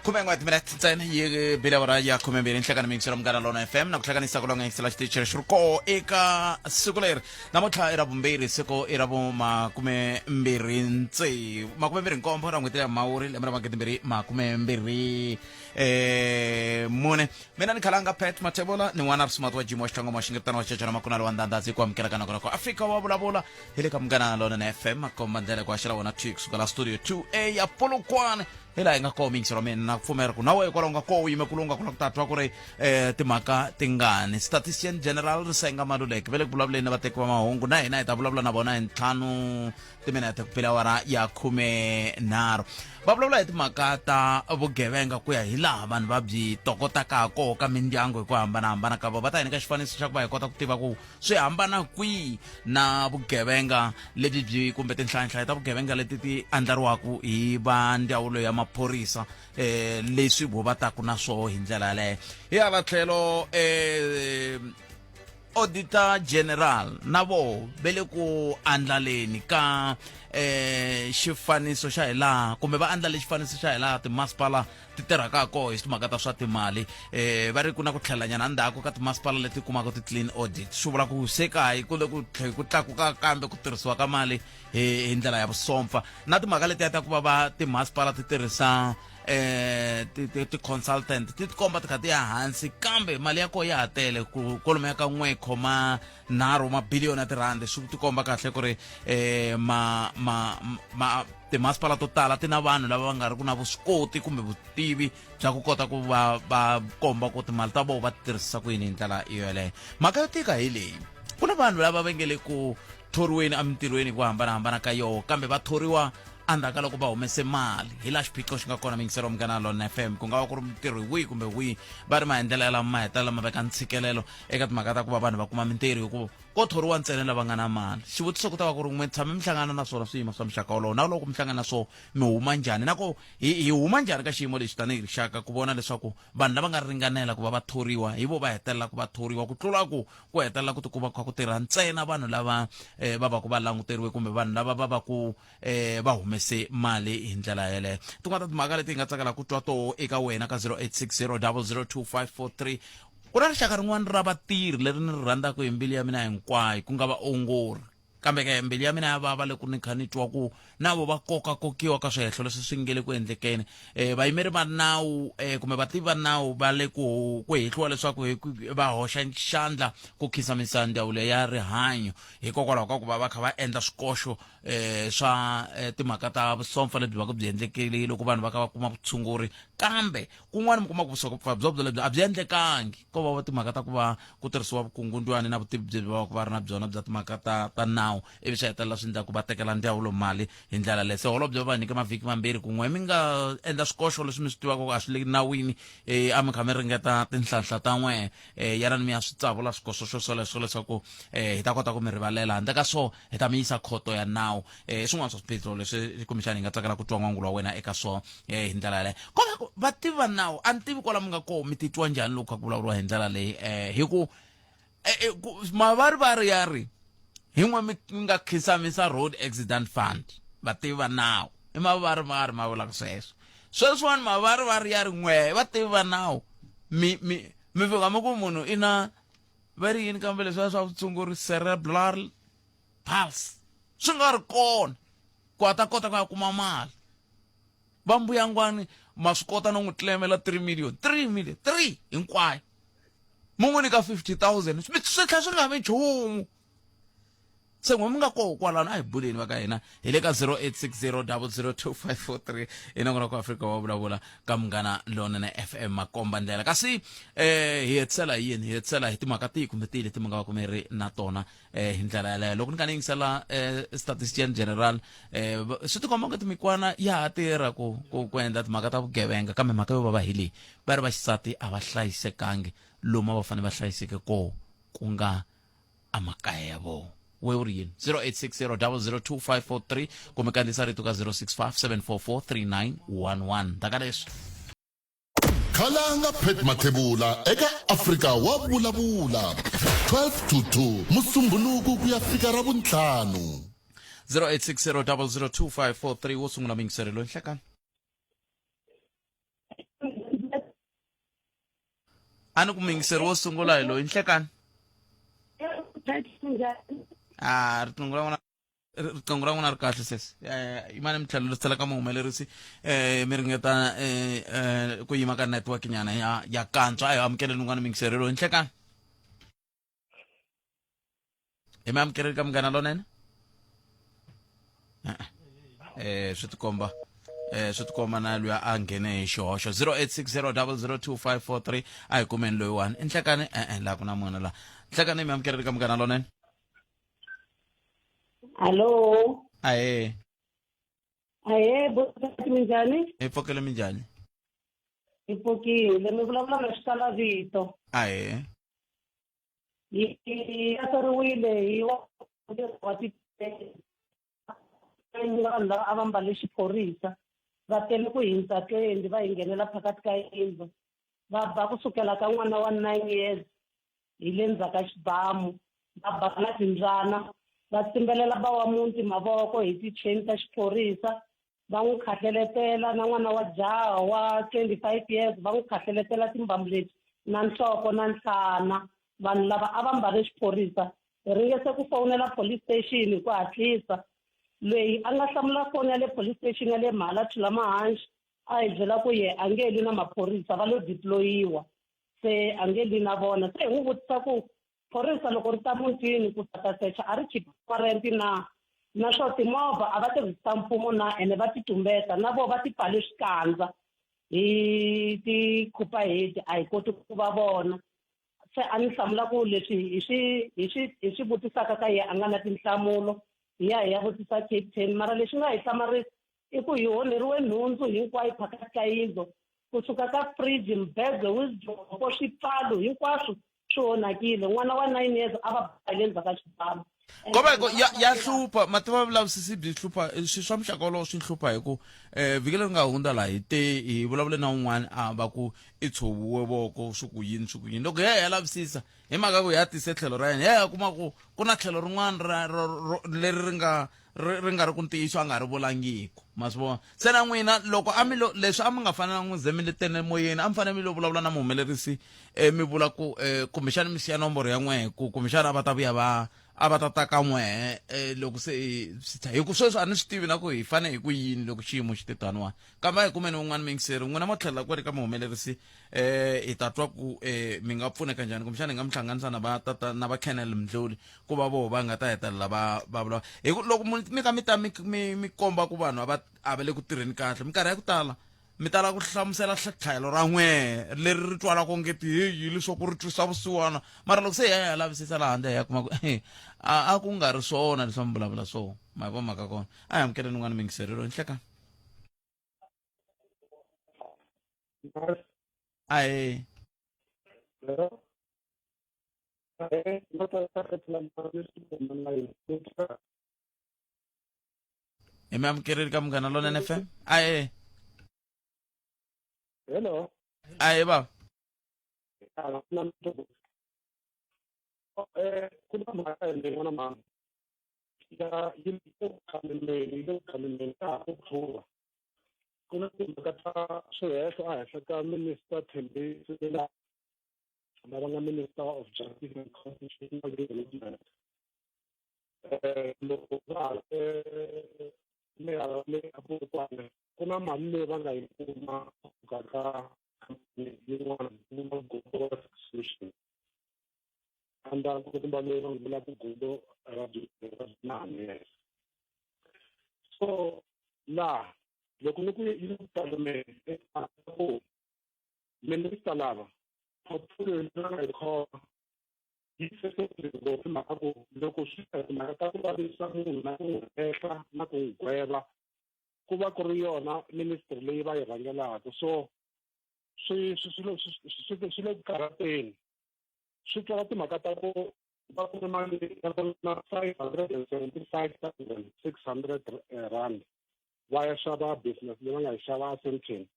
Khumen'we timinete ntsena yi bile awara ya 12 nhlekani miyingiselo Munghana Lona FM na ku hlanganisa ku longa yingisela xitichi lexi ri koho eka siku leri namuntlha i ra vumbirhi, siku i ra vu 26, 27 ra n'hweti ya Mhawuri, lembe ra 2024. Mina ni khalanga Pat Mathebula ni n'wana ri wa Jimo wa Xitsonga wa Xingetana wa Chechana Makunalo wa Ndandhazi ku amukela ka nako Afrika wa vulavula hi le ka Munghana Lona na FM, makomba ndlela ku haxela wona 2 kusuka la studio 2A ya Polokwane, hi laha hi nga koho miyingiselo wa mina na ku pfumela ku na wehe kwalaho nga koho u yime ku lunga ku la ku ta twa ku ri timhaka tingani. Statistician General Risenga Maluleke va le ku vulavuleni na vateki va mahungu, na hina hi ta vulavula na vona hi 5 timinete ku pela awara ya 13. Va vulavula hi timhaka ta vugevenga ku ya hi laha vanhu va byi tokotaka ha koho ka mindyangu hi ku hambanahambana ka vona. Va ta hi nyika xifaniso xa ku va hi kota ku tiva ku swi hambana kwihi na vugevenga lebyi byi kumbe tinhlayanhlaya ta vugevenga leti ti andlariwaka hi va ndzawulo ya maphorisa, leswi vo va taku na swoho hi ndlela yaleyo. Hi hala tlhelo, Auditor General na voho ve le ku andlaleni ka xifaniso xa hilaha kumbe va andlale xifaniso xa hilaha timasipala ti tirhaka ha koho hi timhaka ta swa timali. Va ri ku na ku tlhelanyana endzhaku ka timasipala leti kumaka ti-clean audit, swi vula ku se ka hi ku le ku tlhe ku tlakuka kambe ku tirhisiwa ka mali hi ndlela ya vusompfa, na timhaka letiya ta ku va va timasipala ti tirhisa ti-consultant ti tikomba ti kha ti ya hansi, kambe mali ya kona ya ha tele ku kwalomuya ka 1.3 mabiliyoni ya tirhandi. Swi tikomba kahle ku ri ma ma ma timasipala to tala ti na vanhu lava va nga ri ku na vuswikoti kumbe vutivi bya ku kota ku va va komba ku timali ta vona va ti tirhisisa ku yini hi ndlela yoyeleyo. Mhaka yo tika hi leyi, ku na vanhu lava va nge le ku thoriweni emintirhweni hi ku hambanahambana ka yoho, kambe va thoriwa endzhaku ka loko va humese mali. Hi laha xiphiqo xi nga kona, miyingiselo Munghana Lona FM, ku nga va ku ri mintirho hi wihi kumbe wihi, va ri maendlelo ya lama ma hetelela ma veka ntshikelelo eka timhaka ta ku va vanhu va kuma mintirho, hikuva ko thoriwa ntsena lava nga na mali. Xivutiso ku ta va ku ri, n'we tshame mi hlangana na swona swiyimo swa muxaka wolowo? Na loko mi hlangana na swona, mi huma njhani na ko hi huma njhani ka xiyimo lexi tanihi rixaka, ku vona leswaku vanhu lava nga ringanela ku va va thoriwa hi vo va hetelela ku va thoriwa, ku tlula ku ku hetelela ku tikuma kha ku tirha ntsena vanhu lava va va ku va languteriwe kumbe vanhu lava va va ku va humese mali hi ndlela yeleyo? Tin'wana ta timhaka leti hi nga tsakela ku twa toho eka wena ka 0860 002543. Ku na rixaka rin'wana ra vatirhi leri ni ri rhandzaka hi mbilu ya mina hinkwayo, ku nga vaongori, kambe ke mbilu ya mina ya vava loko ni kha ni twa ku na vo va kokakokiwa ka swihehlo leswi swi nge le ku endlekeni. Vayimeri va nawu kumbe vativi va nawu va le ku ku hehliwa leswaku va hoxa xandla ku khisamisa ndzawulo ya rihanyo hikokwalaho ka ku va va kha va endla swikoxo swa timhaka ta vusompfa lebyi va ku byi endlekile loko vanhu va kha va kuma vutshunguri, kambe kun'wana mi kuma ku vusompfa byo byolebyo a byi endlekangi, ko va timhaka ta ku va ku tirhisiwa vukungundwani na vutivi byi va va ri na byona bya timhaka ta nawu, ivi swi hetelela swi endla ku va tekela ndzawulo mali hi ndlela leyi. Se holobye va nyike mavhiki mambirhi ku n'we mi nga endla swikoxo leswi mi swi tivaka ku a swi le nawini, a mi kha mi ringeta tinhlanhla ta n'we, yanani mi ya swi tsavula swikoxo swo swoleswo leswaku hi ta kota ku mi rivalela, handle ka swo hi ta mi yisa khoto ya nawu. Swin'wana swa swiphiqo leswi kumbexana hi nga tsakela ku twa n'wangulo wa wena eka swona hi ndlela yaleyo. Ko va ku vativi va nawu, a ni tivi kwala mi nga koho mi titwa njhani loko kha ku vulavuriwa hi ndlela leyi, hi ku mavarivari ya ri hi n'we mi nga khisamisa Road Accident Fund. Vativi va nawu i mavarivari ma vulaka sweswo. Sweswiwani mavarivari ya ri n'we vativi va nawu mi mi mi fika mi ku munhu i na va ri yini kambe leswiya swa vutshunguri, cerebral pulse, swi nga ri kona ku a ta kota ku ya kuma mali. Va mbuyangwani ma swi kota no n'wi tlemela 3 million, 3 million, 3 hinkwayo, mi n'wi nyika 50,000, swi tlhela swi nga vi nchumu. Se n'we mi nga koho kwalano, a hi buleni va ka hina hi le ka 0860 002543 hi nongonoko Afrika wa vulavula ka Munghana Lonene FM, makomba ndlela. Kasi hi hetisela hi yini? Hi hetisela hi timhaka tihi kumbe tihi leti mi nga va ku mi ri na tona hi ndlela yaleyo? Loko ni kha ni yingisela statistician general, swi tikomba nga timikwana ya ha tirha ku ku ku endla timhaka ta vugevenga, kambe mhaka yo vava hi leyi, va ri vaxisati a va hlayisekangi lomu a va fanele va hlayiseke koho, ku nga emakaya ya vona. We u ri yini? 0860 002543 kumbe kandziyisa rito ka 065 744 3911. Ndaka leswi. Khalanga Pat Mathebula eka Afrika wa vulavula 12 to 2 Musumbhunuku ku ya fika Ravuntlhanu. 0860 002543 wo sungula muyingiseri loyi. Nhlekani. A ni ku muyingiseri wo sungula hi loyi nhlekani. A riqingho ra n'wina riqingho ra n'wina ri kahle sesi. Yimani mi tlhelerisela ka muhumelerisi mi ringeta ku yima ka network nyana ya ya kantswa. A hi amukeleni un'wana muyingiseri loyi nhlekani. Hi mi amukeleni ka Munghana Lonene. Swi tikomba swi tikomba na luya a nghene hi xihoxo 0860002543. A hi kumeni loyiwani i nhlekani. E-e, laha ku na munhu laha nhlekani. Mi amukeleni ka Munghana Lonene. Hallo. Ahee. Ahee, boti, minjhani? Hi pfokele, minjhani? Hi pfukile. Mi vulavula na Xitala vito. Ahee. Hi hlaseriwile hi wa wa ti vanhu lava a va mbale xiphorisa, va tele ku hindza 20, va hi nghenela phakathi ka yindlu, va ba kusukela ka n'wana wa 9 years hi le ndzhaku ka xibamu, va ba na timbyana, va tsimbelela ba wa muti mavoko hi ticheni ta xiphorisa, va n'wi khahleletela na n'wana wa jaha wa 25 years, va n'wi khahleletela timbambu leti na nhloko na nhlana. Vanhu lava a va mbale xiphorisa. Hi ringese ku fowunela police station hi ku hatlisa. Loyi a nga hlamula foni ya le police station ya le Mhala Thulamahanxi a hi byela ku ye a nge lwi na maphorisa, va lo deployiwa, se a nge lwi na vona. Se hi n'wi vutisa ku phorisa loko ri ta mutini ku ta ta secha a ri khipi warrant na, naswona timovha a va tirhisi ta mfumo na, ene va ti tumbeta na vo va ti pfale swikandza hi tikhupahedi, a hi koti ku va vona. Se a ni hlamula ku leswi hi swi hi swi hi swi vutisaka ka yena a nga na tinhlamulo, hi ya hi ya vutisa captain. Mara lexi nga hi hlamarisa i ku hi onheriwe nhundzu hinkwayo phakathi ka yindlu, kusuka ka fridge, mbedze, wardrobe, swipfalo hinkwaswo swi onhakile. N'wana wa 9 years a va ba hi le ndzhaku ka xibamu. Kobeko ya ya hlupha mativa vulavisisi byi hlupha swi swa muxaka wolowo swi hlupha hi ku vhiki leri nga hundza laha hi te hi vulavule na un'wana a va ku i tshoviwe voko swi ku yini swi ku yini. Loko hi ya hi ya lavisisa hi mhaka ku hi ya tise tlhelo ra yena, hi ya hi ya kuma ku ku na tlhelo rin'wana ra leri ri nga ri nga ri ku ntiyiso a nga ri vulangiku, ma swi vona. Se na n'wina loko a mi lo leswi a mi nga fanelanga n'wi ze mi letene moyeni, a mi fanele mi lo vulavula na muhumelerisi mi vula ku kumbexana mi siya nomboro ya n'wehe ku kumbexana a va ta vuya va a va ta ta ka n'wehe loko se swi hi ku sweswi a ni swi tivi na ku hi fane hi ku yini loko xiyimo xi te taniwani. Kambe a hi kumeni un'wana muyingiseri, n'wina mo tlhelela kwele ka muhumelerisi hi ta twa ku mi nga pfuneka njhani, kumbexana hi nga mi hlanganisa na va tata na va Colonel Mdluli ku va voho va nga ta hetelela va va vulavula. Hi ku loko mi ka mi ta mi mi mi komba ku vanhu a va a va le ku tirheni kahle, minkarhi ya ku tala mi tala ku hlamusela tlhelo ra n'wehe leri ri twalaka ongeti heyi leswaku ri twisa vusiwana, mara loko se hi ya hi ya lavisisa laha handle hi ya kuma ku a ku nga ri swona leswi a mi vulavula swona. Ma yi vona mhaka kona. A hi amukeleni un'wana muyingiseri loyi. Nhlekani. Ahee. Hi mi amukerile ka Munghana Lonene FM. Ahee. Hello. Ahee baba. Ku na mhaka hi n'wana mama ya yi le ku khalimeni, yi le ku khalimeni ka ha ku tlhula. Ku na timhaka ta swihehlo ehenhla ka Minister Thembi Silela lava nga Minister of Justice and Constitutional Development. Loko va ha meyara leyi a Polokwane, ku na mali leyi va nga yi kuma kusuka ka khampani yin'wana ku nga Gumbo Solution. Under nkulukumba loyi va n'wi vulaka Gumbo Rajamanamela. So laha loko ni ku yi le ku tsalemeni ku minister lava portfolio leyi va nga yi khoma yi sensitive ngopfu, mhaka ku loko swi ta timhaka ta ku vavisa munhu na ku n'wi hehla na ku n'wi gweva, ku va ku ri yona ministry leyi va yi rhangelaka. So swi swi swi swi le ku karhateni, swi twala timhaka ta ku va kume mali ya na 575,600 rand va ya xava business leyi va nga yi xava eSandton.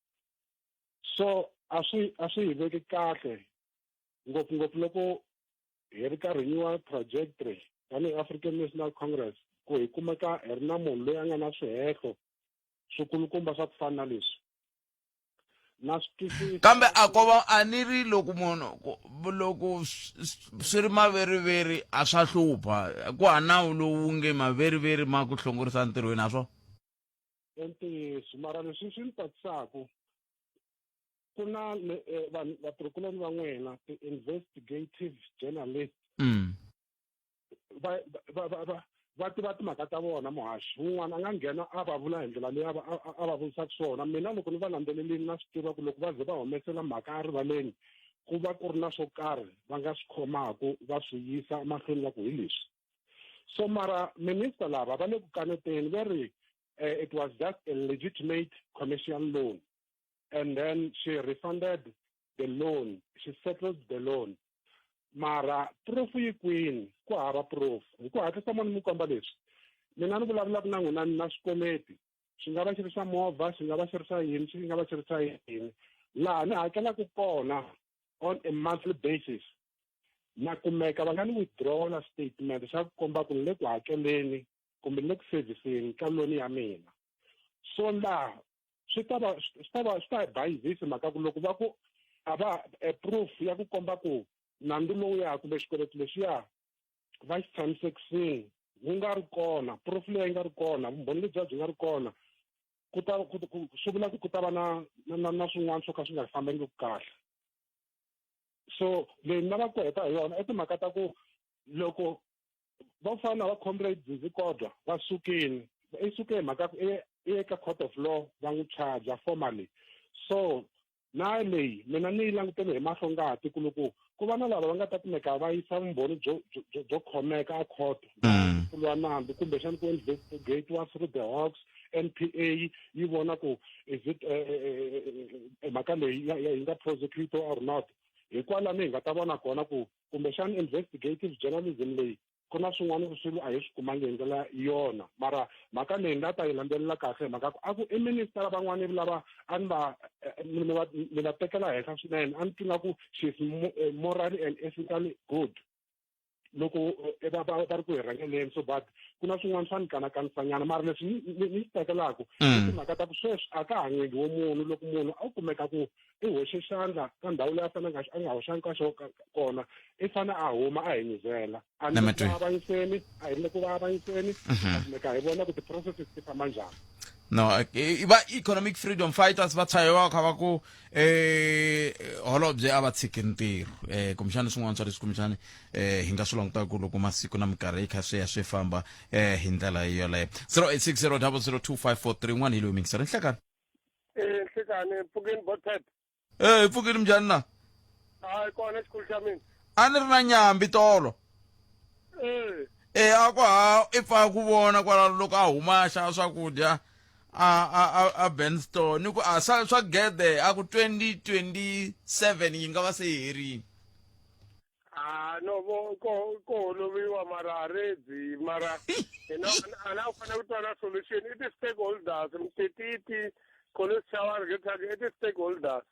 So a swi hi veki kahle, ngopfungopfu loko hi ri ka renewal trajectory tanihi African National Congress, ku hi kumeka hi ri na munhu loyi a nga na swihehlo swikulukumba swa ku fana na leswi. Na swi twisisa. Kambe a ko va a ni ri loko munhu loko swi ri maveriveri a swa hlupha ku ha nawu lowu nge maveriveri ma ku hlongorisa ntirhweni a swo. I ntiyiso mara leswi swi ni tsakisaka ku na eh, vanhu vatirhikuloni va n'wina ti-investigative journalist va va va va va tiva timhaka ta vona muhaxi wun'wana a nga nghena a va vula hi ndlela leyi a va vurisaka swona mina loko ni va landzelelini na swi tiva ku loko va ze va humesela mhaka erivaleni ku va ku ri na swo karhi va nga swi khomaku va swi yisa emahlweni va ku hi leswi so mara minister lava va le ku kaneteni va ri eh, it was just a legitimate commercial loan and then she refunded the loan she settled the loan mara proof yi kwini ku hava proof hi ku hatlisa moni mi komba leswi mina ni vulavulaka na n'wina ni na swikweleti xi nga va xi ri xa movha xi nga va xi ri xa yini xi nga va xi ri xa yini laha ni hakelaka kona on a monthly basis na kumeka va nga ni withdrawala statement xa ku komba ku ni le ku hakeleni kumbe ni le ku serviceni ka loni ya mina so laha swi ta va swi ta va swi ta hi bayizisi mhaka ku loko va ku a va e proof ya ku komba ku nandzu lowuya kumbe xikweleti lexiya va xi tshamisekisini wu nga ri kona proof leyi yi nga ri kona vumbhoni lebyiya byi nga ri kona ku ta swi vula ku ku ta va na na na swin'wana swo ka swi nga fambangi kahle so leyi ni lavaka ku heta hi yona i timhaka ta ku loko va fana na va comrade Zizi Kodwa va sukile i suke hi mhaka ku i eka court of law va n'wi charge formally so na leyi mina ni yi langutele hi mahlo ngati ku loko ku va na lava va nga ta kumeka va yisa vumbhoni byo byo khomeka a court pfuriwa nandzu kumbexani ku investigatiwa through the hawks NPA yi vona ku is it eh, eh, eh, mhaka leyi yi nga prosecute or not hikwalani hi nga ta vona kona ku kumbexana investigative journalism leyi ku na swin'wana swilo a hi swi kumangi hi ndlela yona mara mhaka leyi nga ta yi landzelela kahle hi mhaka ku a ku i minister van'wani lava a ni va ni va ni va tekela henhla swinene a ni twi nga ku she's eh, morally and ethically good loko eh, va va va ri ku hi rhangeleni so but ku na swin'wana swa ni kanakanisanyana mara leswi ni ni swi tsakelaka i mm. timhaka ta ku sweswi a ka ha n'wengi wo munhu loko munhu a kumeka ku i hoxe xandla ka ndhawu leyi a faneleke a nga hoxangi ka xo kona i fane a huma a hi nyizela a ni ku avanyiseni a hi le ku va avanyiseni mhm. a kumeka hi vona ku ti-processes ti famba njhani no i va economic freedom fighters va tshayiwa kha va ku eh holobye a va tshiki ntirho eh kumbexana swin'wana swa leswi kumbexana eh hi nga swi langutaka loko masiku na minkarhi yi kha swi ya swi famba eh hi ndlela yoleyo 0860002543 n'wana hi loyi mingisela nhlekani Eh, nhlekani pfukeni botpet Eh, hi pfukile minjhani na hayi kona xikulu xa mina a ni ri na nyambi tolo eh e a ku ha i pfa ku vona kwalano loko a huma a xava swakudya a a a a Benstone ni ku a swa swa gede a ku 2027 yi nga va se yi herile Ah no vo ko ko holoviwa mara a redzi mara hina a na fanele ku twa na solution i ti-stakeholders mtititi college shower i ti-stakeholders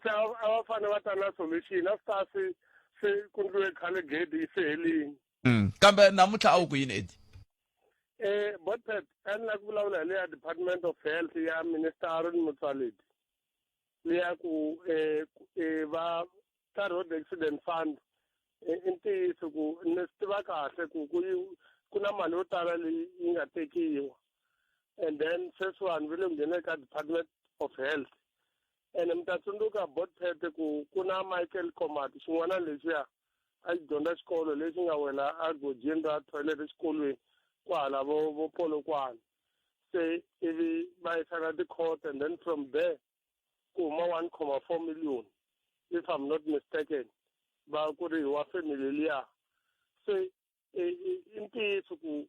se a va fanele va ta na solution a swi ta swi swi ku ndliwe khale gedi yi se helini mm. kambe namuntlha a wu ku yini edi eh botpet a ni la ku vulavula hi leya department of health ya minister Aaron Motsoaledi leya ku eh, eh va ka road accident fund i ntiyiso ku ni swi tiva kahle ku ku ku na mali yo tala leyi yi nga tekiwa and then sweswi vanhu va le ku ngheneni ka department of health ene mi ta tsundzuka botpet ku ku na michael komati xin'wana lexiya a xi dyondza xikolo lexi nga wela egojini ra toilet exikolweni kwahala vo vo polokwane se ivi va yisana ti-court and then from there ku huma 1.4 million if i'm not mistaken va ku ri wa family liya se i ntiyiso ku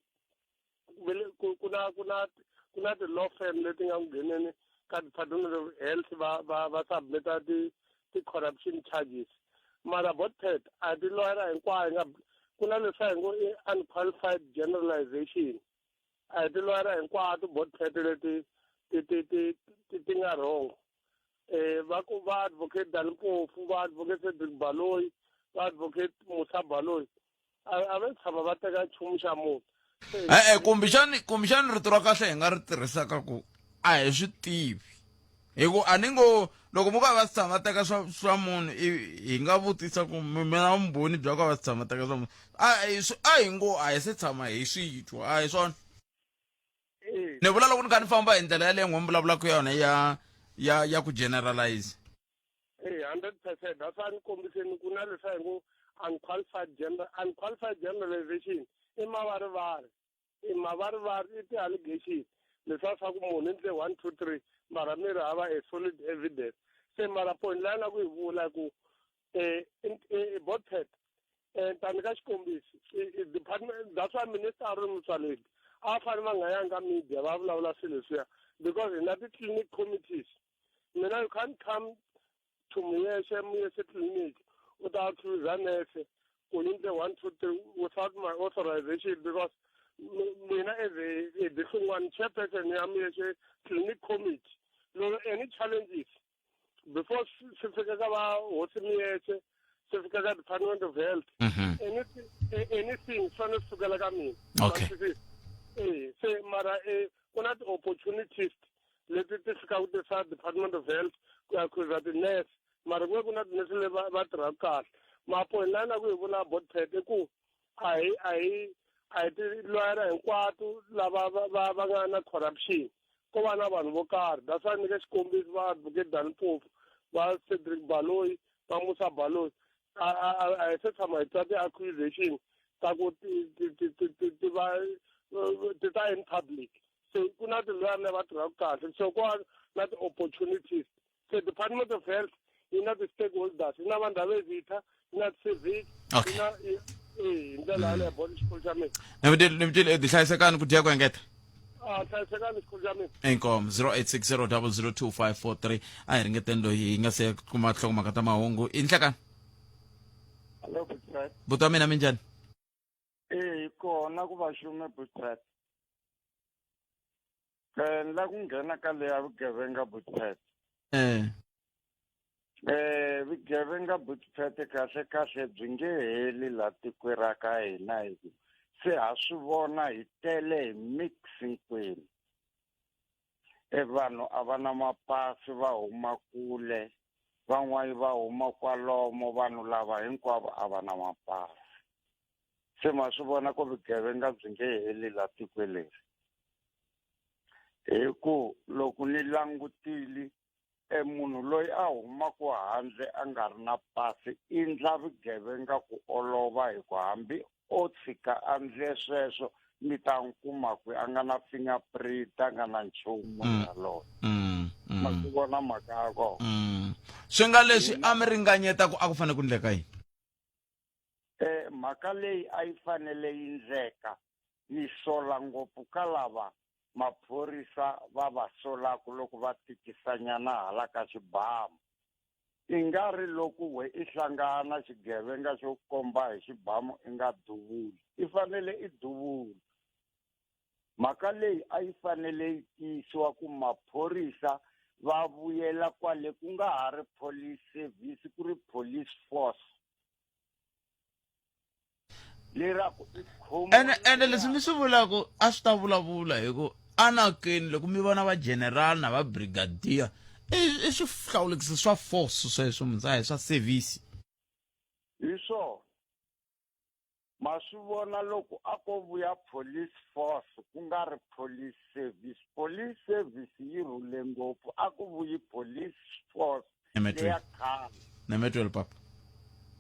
ku na ku na ku na ti-law firm leti nga ngheneni ka department of health va va va submita ti ti-corruption charges mara botpet a ti lawyer hinkwayo nga ku na leswi hi ngo i unqualified generalization a hi tilwara hinkwato botpet leti ti ti ti ti ti nga wrong eh va ku va advocate Dani Mpofu va advocate Cedric Baloyi va advocate Musa Baloyi a va tshama va teka nchumu xa munhu e-e kumbexani kumbexani rito ra kahle hi nga ri tirhisaka ku a hi swi tivi. Hi ku a ni ngo loko mo ka va si tshama teka swa swa munhu hi nga vutisa ku mi na vumbhoni bya ku va si tshama teka swa munhu a hi a hi ngo a hi se tshama hi swi twa a hi swona ni vula loko ni kha ni famba hi ndlela yaleyo n'we mi vulavulaka yona ya ya ya ku generalize Eh, 100% that's why ni kombiseni ku na leswi a hi ngo unqualified general unqualified generalization i mavarivari i mavarivari i ti-allegation leswiya swa ku munhu i ndle one two three mara mi ri hava a solid evidence se mara point leyi na ku yi vula ku um botpet um ta nyika xikombiso department that's why minister a ri Motsoaledi a fanele va nga yanga media va vulavula swilo leswiya because hi na ti-clinic committees mina you can't come to Muyexe Muyexe clinic u ta accuse nurse ku yi ndle one two three without my authorization because mina as a, a Dihlongwane chairperson ya Muyexe clinic committee loko any challenges before swi fika ka va hosi Muyexe swi fika ka department of health anything anything swi fanele swi sukela ka mina okay eh se mara eh ku na ti-opportunities leti ti fikaka ti swa department of health ku ya khuza ti-nurse mara ku ve ku na tinese le va va tirhaka kahle mapoint laha na ku hi vula botpet i ku a hi a hi a hi tiloyara hinkwato lava va va va nga na corruption ko va na vanhu vo karhi that's why nyika xikombiso va advocate Dan Mpofu va Cedric Baloyi va Musa Baloyi a a a hi se tshama hi twa ti-accusation ta ku ti ti ti ti ti ti va ti ta in public se ku na tiloyara lava tirhaka kahle so ku na ti-opportunities se department of health yi na ti-stakeholders yi na vanhu lava evitha yi na ti-civic yi na hi ndlela yaleyo bolo xikolo xa mina ni mi hlayisekani ku dya ku engeta a hlayisekani xikolo xa mina inkomu 0860002543 a hi ringeteni loyi hi nga se kuma nhlokomhaka ta mahungu i nhlekani Hello, Butrat. buti wa mina minjhani Eh, hi kona ku va xume Butrat. Eh, ni la ku nghena ka leya vugevenga Butrat. Eh. Eh, vugevenga Butrat kahle kahle byi nge heli la tikweni ra ka hina hi ku se ha swi vona hi tele hi mix hinkwenu. E vanhu a va na mapasi va huma kule van'wani va huma kwalomo vanhu lava hinkwavo a va na mapasi se ma swi vona ku vugevenga byi nge heli la tikweni leri hi ku loko ni langutile e munhu loyi a humaka handle a nga ri na pasi i ndla vugevenga ku olova hi ku hambi o tshika a ndle sweswo mi ta n'wi kuma kwi a nga na fingerprint a nga na nchumu yaloyo ma swi vona mhaka ya kona swi nga leswi a mi ringanyeta ku a ku fanele ku ndleka yini eh mhaka leyi a yi fanele yi ndleka ni sola ngopfu ka lava maphorisa va va solaku loko va tikisanyana hala ka xibamu i nga ri loko we i hlangana xigevenga xo komba hi xibamu i nga duvuli i fanele i duvula mhaka leyi a yi fanele yi tiyisiwa ku maphorisa va vuyela kwale ku nga ha ri police service ku ri police force leraku i khomo ene ene leswi mi swi vulaka a swi ta vulavula hi ku anakeni loko mi vona va general na va brigadier i swihlawulekisi swa force sweswo munhu a hi swa service hi swona ma swi vona loko a ko vuya police force ku nga ri police service police service yi rhule ngopfu a ku vuyi police force leya khale nemetweli papa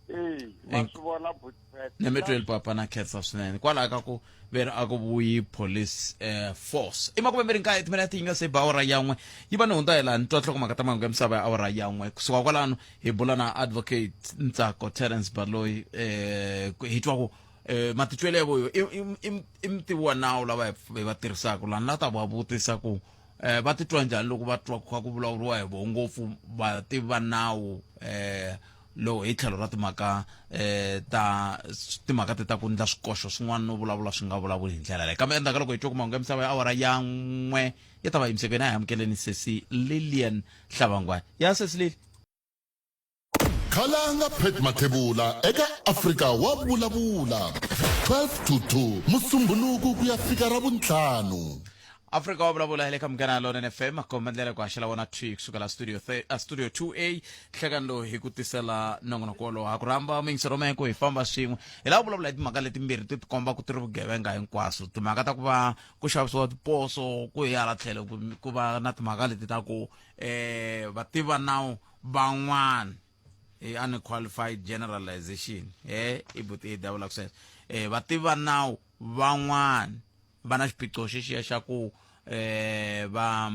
ee ma swi vona butpet nemetweli papa na khensa swinene kwalaho ka ku veri a ku vuyi police eh, force i makume mbirhi nkaye timinete yi nga se ba awara yan'we yi va ni hundza hi laha ni twa nhlokomhaka ta mahungu ya misava ya awara yan'we kusuka kwalano hi bula na advocate ntsako terence baloyi eh, hi twa ku eh, matitwelo ya voyo i mutivi wa nawu lava hi va tirhisaka lani la ta va vutisa ku eh, va titwa njhani loko va twa kha ku vulavuriwa hi voho ngopfu vativi va nawu eh, loko hi tlhelo ra timhaka eh, ta timhaka ti ta ku ndla swikoxo swin'wana no vulavula swi nga vulavuli hi ndlela leyi kambe endzhaku ka loko hi twe ku mahungu ya misava ya awara ya n'we ya ta va yimisekweni a hi amukeleni sesi lilian hlavangwani ya sesi lili Khalanga Pat Mathebula eka Afrika wa vulavula 12 to 2 Musumbhunuku ku ya fika Ravuntlhanu. Afrika wa vulavula hi le ka Munghana Lonene FM, komba ndlela ku haxela wona 2 kusukela studio studio 2A nhlekani lowu hi ku tisela nongonoko wolowo. Ha ku rhamba muyingiseri wa mehe ku hi famba swin'we. Hi lava ku vulavula hi timhaka letimbirhi ti tikomba ku ti ri vugevenga hinkwaswo. Timhaka ta ku va ku xavisiwa tiposo ku hi hala tlhelo ku va na timhaka leti ta ku vativi va nawu van'wana i unqualified generalization i buti i davula ku sweswo vativi va nawu van'wana va na xiphiqo xexiya xa ku va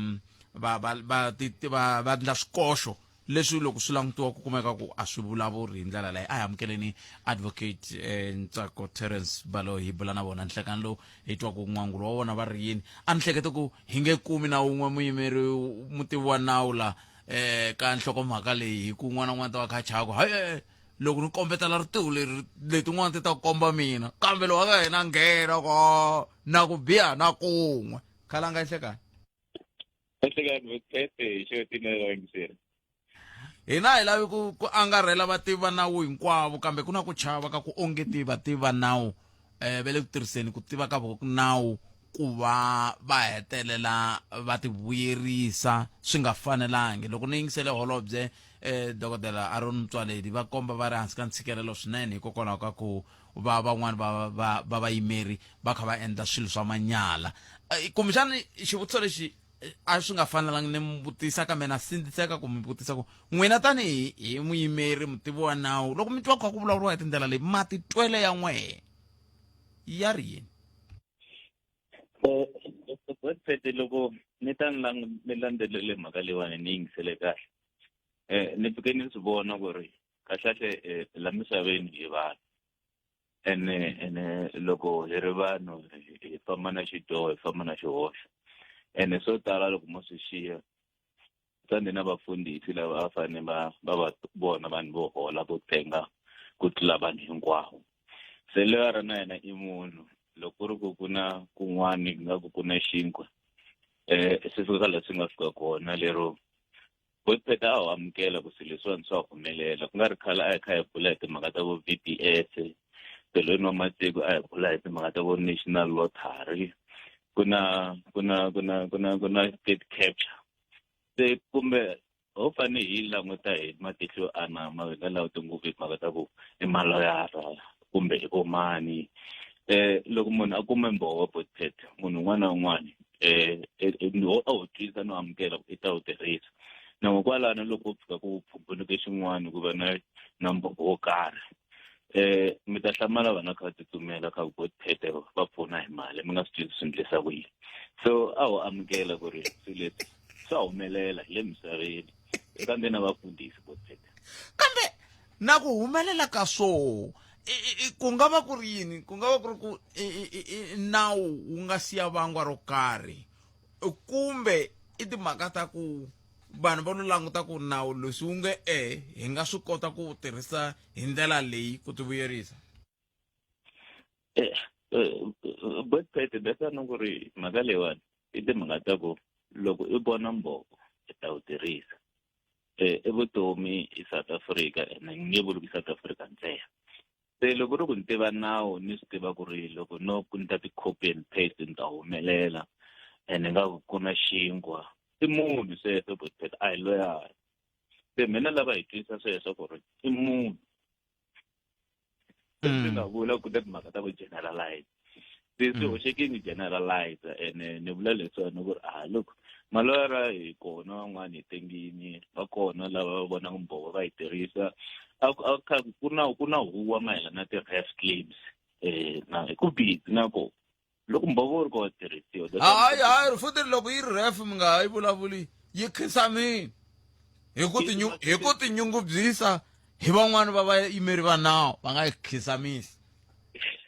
va va va ti va va endla swikoxo leswi loko swi langutiwa ku kumeka ku a swi vulavuri hi ndlela leyi. A hi amukeleni Advocate Ntsako Terence Balo hi bula na vona nhlekani lowu hi twa ku n'wangulo wa vona va ri yini. A ni hlekete ku hi nge kumi na wun'we muyimeri mutivi wa nawu la ka nhlokomhaka leyi hi ku un'wana na un'wana ta va kha chava ku hayi loko ni kombetela ritiho leri letin'wana ti ta komba mina kambe lowa ka hina nghena ko na ku biha na kun'we khalanga enhlekani. Enhlekani vukreste hi xo tinela vayingiseri. Hina hi lavi ku angarhela vativi va nawu hinkwavo kambe ku na ku chava ka ku onge ti vativi va nawu va le ku tirhiseni ku tiva ka vona nawu ku va va hetelela va ti vuyerisa swi nga fanelangi. Loko ni yingisele holobye dokodela Aaron Motsoaledi va komba va ri hansi ka ntshikelelo swinene hikokwalaho ka ku va van'wani va va vayimeri va kha va endla swilo swa manyala. Kumbexani xivutiso lexi a swi nga fanelangi ni mi vutisa kambe na sindziseka ku mi vutisa ku n'wina tanihi hi muyimeri mutivi wa nawu loko mi twa ku kha ku vulavuriwa hi tindlela leyi matitwele ya n'wehe ya ri yini? Godfrey, loko ni ta ni landzelele mhaka leyiwani ni yingisele kahle ni fike ni swi vona ku ri kahlekahle la misaveni hi vanhu ene ene loko hi ri vanhu hi famba na xidyoho hi famba na xihoxo ene swo tala loko mo swi xiya tani na vafundhisi lava a fanele va va va vona vanhu vo hola vo tenga ku tlula vanhu hinkwavo. Se loyara na yena i munhu loko ku ri ku ku na kun'wani ku nga ku ku na xinkwa swi fika laha swi nga fika kona lero Godfrey a ho amukela ku swilo leswiwani swa humelela ku nga ri khale a hi kha hi bula hi timhaka ta vo V_D_S ntirhweni wa matiko a hi bula hi timhaka ta vo National Lottery ku na ku na ku na ku na ku na state capture se kumbe ho fane hi languta hi matihlo yo anama hi nga languti ngopfu hi timhaka ta ku i maloyara kumbe i vo mani loko munhu a kume mbhovo Godfrey munhu un'wana na un'wana a wu twisisa no amukela ku i ta wu tirhisa na kwalano loko ko fika ku pfumbunuke xin'wana ku va na na mbhovo wo karhi mi ta hlamala vana kha va tsutsumela kha ku Godfrey va pfuna hi mali mi nga swi twisisi swi endlisa ku yini so a wu amukela ku ri swilo leswi swa humelela hi le misaveni kambe na vafundhisi Godfrey. Kambe na ku humelela ka swo ku nga va ku ri yini? Ku nga va ku ri ku nawu wu nga siya vangwa ro karhi kumbe i timhaka ta ku vanhu va lo languta ku nawu leswi wu nge e hi nga swi kota ku wu tirhisa hi ndlela leyi ku tivuyerisa? Godfrey besa no ku ri mhaka leyiwani i timhaka ta ku loko i vona mbhovo i ta wu tirhisa. I vutomi i South Africa ene ni nge vuli ku South Africa ntsena. Se loko ri ku ni tiva nawu ni swi tiva ku ri loko no ku ni ta ti-copy and paste ni ta humelela ene nga ku ku na xinkwa i munhu sweswo Godfrey a hi loyara. Se mina lava hi twisisa sweswo ku ri i munhu. Ndzi nga vula ku na timhaka ta ku generalize se swi hoxekile generalize ene ni vula leswiwani ku ri ah look maloyara hi kona van'wani hi tengini va kona lava va vonaka mbhovo va yi tirhisa a ku a kha ku na ku na huwa mayelana na ti-ref claims na ku busy na ko loko mbhovo wu ri kona tirhisiwa. Hayi hayi futhi loko yi ri ref mi nga ha yi vulavuli yi khisamile hi ku tinyu hi ku tinyungubyisa hi van'wani va vayimeri va nawu va nga yi khisamisi.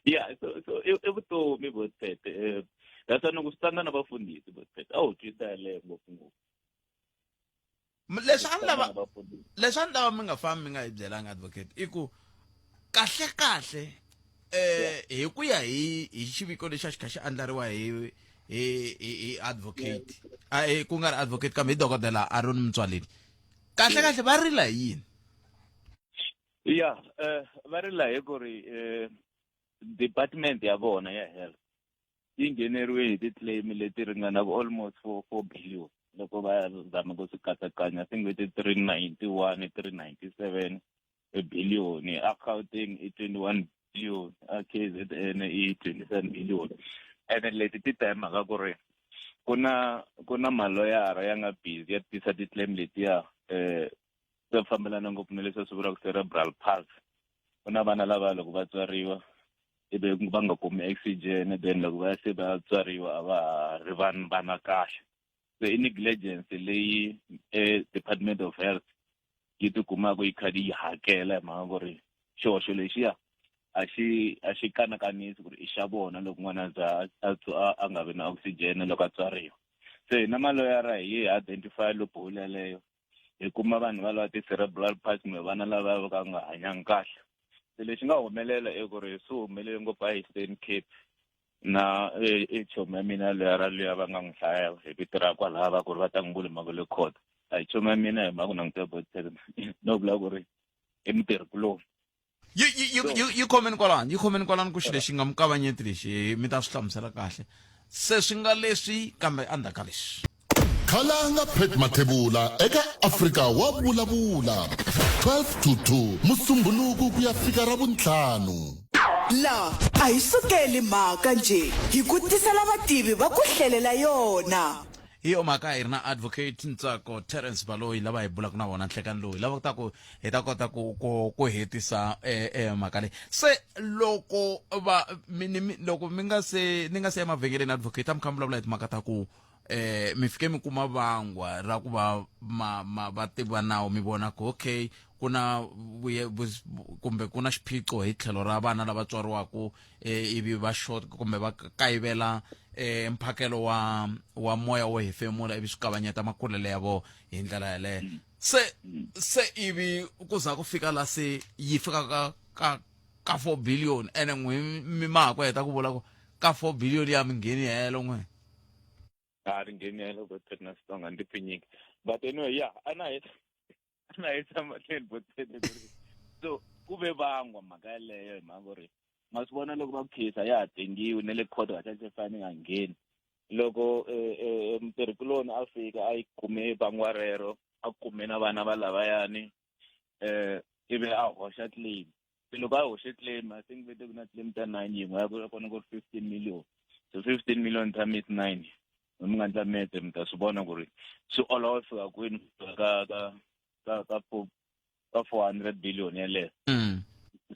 Yeah, so i vutomi Botete that's why ni ku swi tsandza na vafundhisi Botete a wu twisisa yaleyo ngopfungopfu. Leswi a ni lava leswi a ni lava mi nga fambi mi nga hi byelanga advocate i ku kahle kahle hi ku ya hi hi xiviko lexi a xi kha xi andlariwa hi hi hi advocate a ku nga ri advocate kambe hi dokodela Aaron Motsoaledi kahle kahle va rila hi yini? Ya va rila hi ku ri department ya vona ya health. Yi ngheneriwe hi ti-claim leti ringanaka almost 4 billion loko va zama ku swi katsakanya. I think ti 391, 397 billion. A Gauteng i 21 billion, a KZN i 27 billion. Ene leti ti ta hi mhaka ku ri ku na ku na maloyara ya nga busy ya tisa ti-claim letiya swi fambelana ngopfu na leswi swi vulaka cerebral palsy. Ku na vana lava loko va tswariwa ivi va nga kumi oxygen, then loko va se va tswariwa a va ha ri vanhu vana kahle. Se i negligence leyi e Department of Health yi tikumaka yi kha yi hakela hi mhaka ku ri xihoxo lexiya a xi a xi kanakanisi ku ri i xa vona loko n'wana a za a nga vi na oxygen loko a tswariwa. Se hina maloyara hi ye hi identify loophole yaleyo, hi kuma vanhu va lava ti-cerebral palsy kumbe vana lava va ka nga hanyanga kahle. Se lexi nga humelela i ku ri swi humelele ngopfu a Eastern Cape na i chomi ya mina loyara luya va nga n'wi hlaya hi vito ra kwalaya va ku ri va ta n'wi vula hi mhaka le court. A hi chomi ya mina hi mhaka ku langutela bot no vula ku ri i mutirhikuloni. Yi yi yi yi yi khomeni kwalano, yi khomeni kwalano ku xilo lexi nga mi kavanyeti lexi mi ta swi hlamusela kahle. Se swi nga leswi kambe endzhaku ka leswi. Khalanga Pat Mathebula eka Afrika wa vulavula 12 to 2 Musumbhunuku ku ya fika Ravuntlhanu. La a hi sukeli mhaka njhe, hi ku tisela vativi va ku hlelela yona. Hi yo mhaka hi ri na Advocate Ntsako Terence Baloyi lava hi bulaka na vona nhlekani lowu, lava ta ku hi ta kota ku ku ku hetisa eh, eh, mhaka leyi. Se loko va mi, ni, loko mi nga se ni nga se ya mavhengeleni advocate, a mi kha mi vulavula hi timhaka ta ku mi fike mi kuma vangwa ra ku va ma, ma va tiva nawu, mi vona ku okay ku na vuye, kumbe ku na xiphiqo hi tlhelo ra vana lava tswariwaka ivi va short kumbe va kayivela mphakelo wa wa moya wo hefemula ivi swi kavanyeta makulele ya vona hi ndlela yaleyo. Se se ivi ku za ku fika la se yi fika ka ka ka 4 billion, ene n'wi mi ma ha ku heta ku vula ku ka 4 billion ya mi ngheni helo n'we. A ri ngheni helo go na Xitsonga ndzi pfinyiki, but anyway, yeah, a na heta a na heta mahlweni bo so ku ve vangwa mhaka yaleyo hi mhaka ku ri ma swi vona loko va ku khisa ya ha tengiwi na le court kahle kahle fane nga ngheni. Loko mutirhikuloni a fika a yi kume vangwa rero, a kume na vana va lavayani, ivi a hoxa claim. Se loko a hoxe claim, I think vete ku na claim ta 9 yin'we ya ku kona ku ri 15 million. So 15 million times 9, mi nga endla mete mi ta swi vona ku ri swi olova fika kwini ka ka ka ka ka 400 billion yeleyo.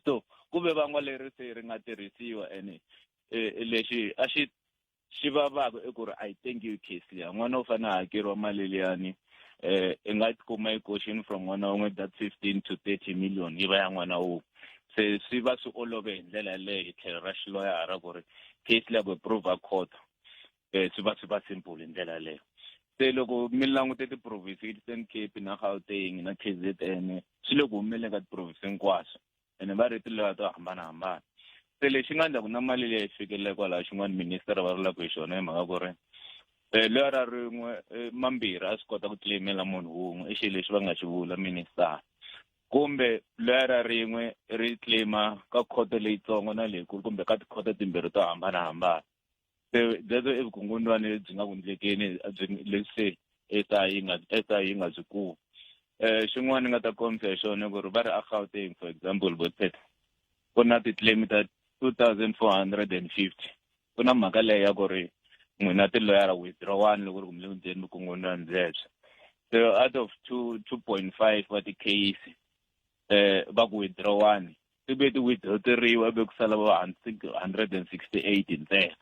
So ku ve vangwa leri se ri nga tirhisiwa, ene lexi a xi xi vavaka i ku ri a yi tengiwi case liya. N'wana u fanele a hakeriwa mali liyani, i nga kuma i caution from n'wana wun'we that 15 to 30 million yi va ya n'wana wun'we. Se swi va swi olove hi ndlela yaleyo hi tlhelo ra xiloyara ku ri case liya ku prove court, swi va swi va simple hi ndlela yaleyo. Se loko mi langute ti-province Eastern Cape na Gauteng na KZN, swi le ku humeleleni ka ti-province hinkwaso, ene va ri tiloya to hambanahambana. Se lexi nga endla ku na mali leyi fikelele kwalaho, xin'wana minister va vulaka hi xona hi mhaka ku ri loya ra rin'we mambirhi a swi kota ku claimela munhu wun'we, i xilo lexi va nga xi vula minister, kumbe loya ra rin'we ri claima ka khoto leyitsongo na leyikulu kumbe ka tikhoto timbirhi to hambanahambana. Se byebyo i vukungundzwani lebyi nga ku ndlekeni leswi se SA yi nga SA yi nga byi kumi. Xin'wana ni nga ta kombisa hi xona ku ri va ri a Gauteng for example Botpet ku na ti-claim ta 2450. Ku na mhaka leyi ya ku ri n'wina tiloyara withdrawani loko ri ku mi le ku ndzeni vukungundzwani byebyo. So out of 2.5 wa ti-case va ku withdrawani ti ve ti withdraw-teriwa ivi ku sala va 168 ntsena.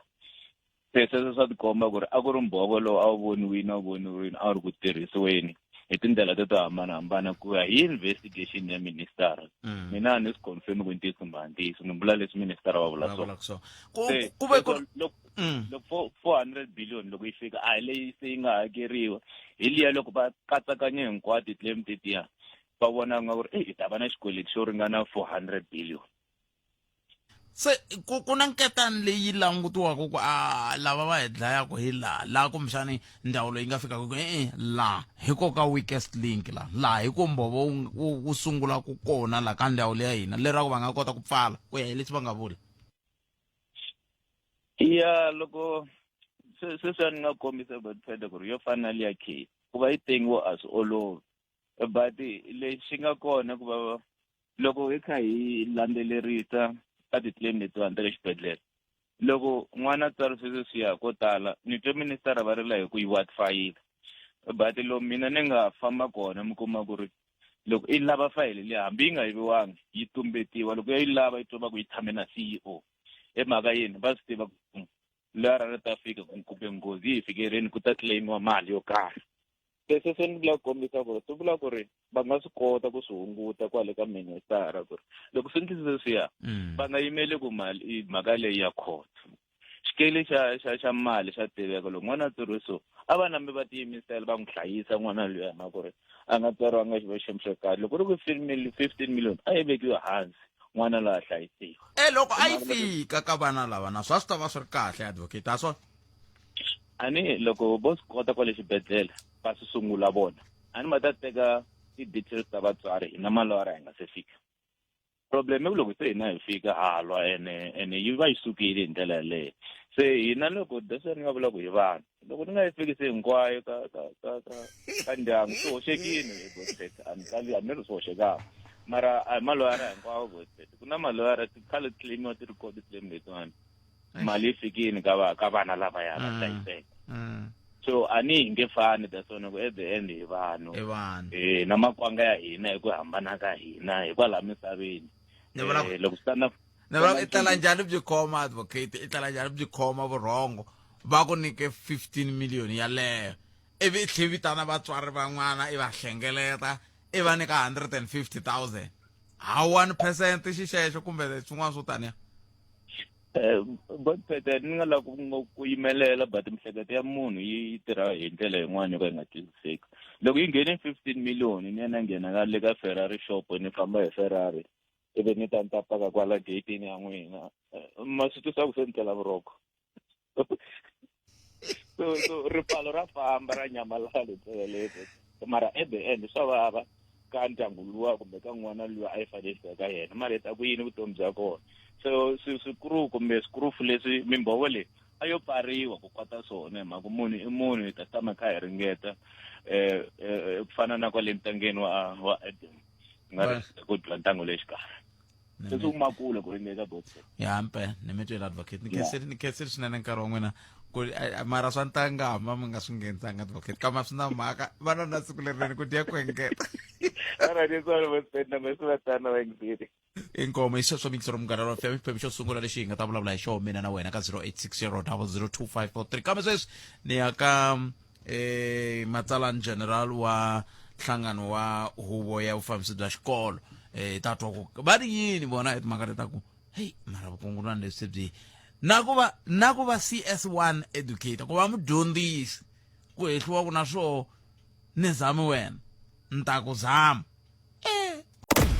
Se sweswo swa tikomba ku ri a ku ri mbhovo lowu a wu voniwile a wu voniwile a wu ri ku tirhisiweni hi tindlela to to hambanahambana ku ya hi investigation ya minister. Mina a ni swi confirm ku i ntiyiso kumbe a ntiyiso, ni vula leswi minister va vula swona. Se ku ve ku loko 400 billion loko yi fika a hi leyi se yi nga hakeriwa, hi liya loko va katsakanye hinkwato ti-claim tetiya va vona nga ku ri hi ta va na xikweleti xo ringana 400 billion. Se ku ku na nketani leyi langutiwaka ku a lava va hi dlayaka hi laha laha kumbexani ndzawulo yi nga fikaka ku e laha hi ko ka weakest link la laha hi ko mbhovo wu sungula ku kona la ka ndzawulo ya hina leraku va nga kota ku pfala ku ya hi leswi va nga vula. Ya loko sweswi a ni nga kombisa Godfrey ku ri yo fana na liya case ku va yi tengiwa a swi olovi but lexi nga kona ku va loko hi kha hi landzelerisa ka ti-claim letiwani ta le xibedhlele loko n'wana a tsarise sweswiya ko tala ni twe ministara va rila hi ku yi wa fayila but lomu mina ni nga famba kona mi kuma ku ri loko i lava fayele leyi hambi yi nga yiviwangi yi tumbetiwa loko ya yi lava yi twa va ku yi tshame na C_E_O hi mhaka yini va swi tiva ku lera ri ta fika kumbe nghozi yi hi fikeleni ku ta claimiwa mali yo karhi se se se ni vula ku kombisa ku ri swi vula ku ri va nga swi kota ku swi hunguta kwale ka ministara ku ri loko swi ndlise sweswiya va nga yimeli ku mali mhaka leyi ya court xikele xa xa xa mali xa tiveka loko n'wana a tswariwe so a va nambe va tiyimisela va n'wi hlayisa n'wana luya hi mhaka ku ri a nga tswariwanga xi va xiyimo xo karhi loko ri ku 15 million a yi vekiwe hansi n'wana loyi a hlayisiwa e loko a yi fika ka vana lava na swa swi ta va swi ri kahle advocate a swona a ni loko vo swi kota kwale xibedhlele va swi sungula vona a ni va ta teka ti-details ta vatswari hina malora hi nga se fika problem i ku loko se hina hi fika ha lwa ene ene yi va yi sukile hi ndlela yaleyo se hina loko that's why ni nga vula ku hi vanhu loko ni nga yi fikisi hinkwayo ka ka ka ka ka ndyangu swi hoxekile a ni kali a ni ri swi hoxekanga mara a hi maloyara hinkwawo gospel ku na maloyara ti khale ti claimiwa ti ri kona ti-claim letiwani mali yi fikini ka va ka vana lavaya va hlayiseka so a ni hi nge fani that's why ku at the end hi vanhu hi vanhu eh na makwanga ya hina hi ku hambana ka hina hikwalaha misaveni Ni vula ku- Eh, loko swi ta na ni vula i tlela njhani byi khoma advocate i tlela njhani byi khoma vurhongo va ku nyike 15 million yaleyo ivi i tlhe vitana vatswari van'wana i va hlengeleta i va nyika 150 000 ha 1 percent xixexo kumbe swin'wana swo taniya Eh, Godfrey ni nga lava ku ku yimelela but miehleketo ya munhu yi tirha hi ndlela yin'wana yo ka yi nga twisiseki loko yi nghene 15 million ni ya na nghena ka le ka Ferrari shop ni famba hi Ferrari ivi ni ta ni ta paka kwala gate-ini ya n'wina eh, ma swi twisa ku se ni tlela vurhoko so so ripfalo ra famba ra nyamalala hi ndlela leyo mara at the end swa vava ka ndyangu luwa kumbe ka n'wana luwa a yi fanele yi fika ka yena mara yi ta ku yini vutomi bya kona so swikuru kumbe swikurufu leswi mimbhovo leyi a yo pfariwa ku kota swona hi mhaka munhu i munhu hi ta tshama kha hi ringeta um ku fana na kwale ntangeni wa wa Eden nga ri ku dlula ntango le xikarhi se swi huma kule ku ringeka bot ya mpe ni mi twela advocate ni khenseli ni khenseli swinene nkarhi wa n'wina ku mara swa ntangama mi nga swi nghenisanga advocate kama swi na mhaka va na siku lerinene ku dya ku engeta inkomo hi sweswo mixero munghana wa fm xiphemu xo sungula lexi hi nga ta vulavula hi xona mina na wena ka 0860 002543 kambe sweswi ni ya ka eh matsalani general wa nhlangano wa huvo ya vufambisi bya xikolo eh ta twa ku va ri yini vona hi timhaka leta ku heyi mara vukungundzwani lebyi se byi na ku va na ku va CS1 educator ku va mudyondzisi ku hehliwa ku na swoho ni zami wena ni ta ku zama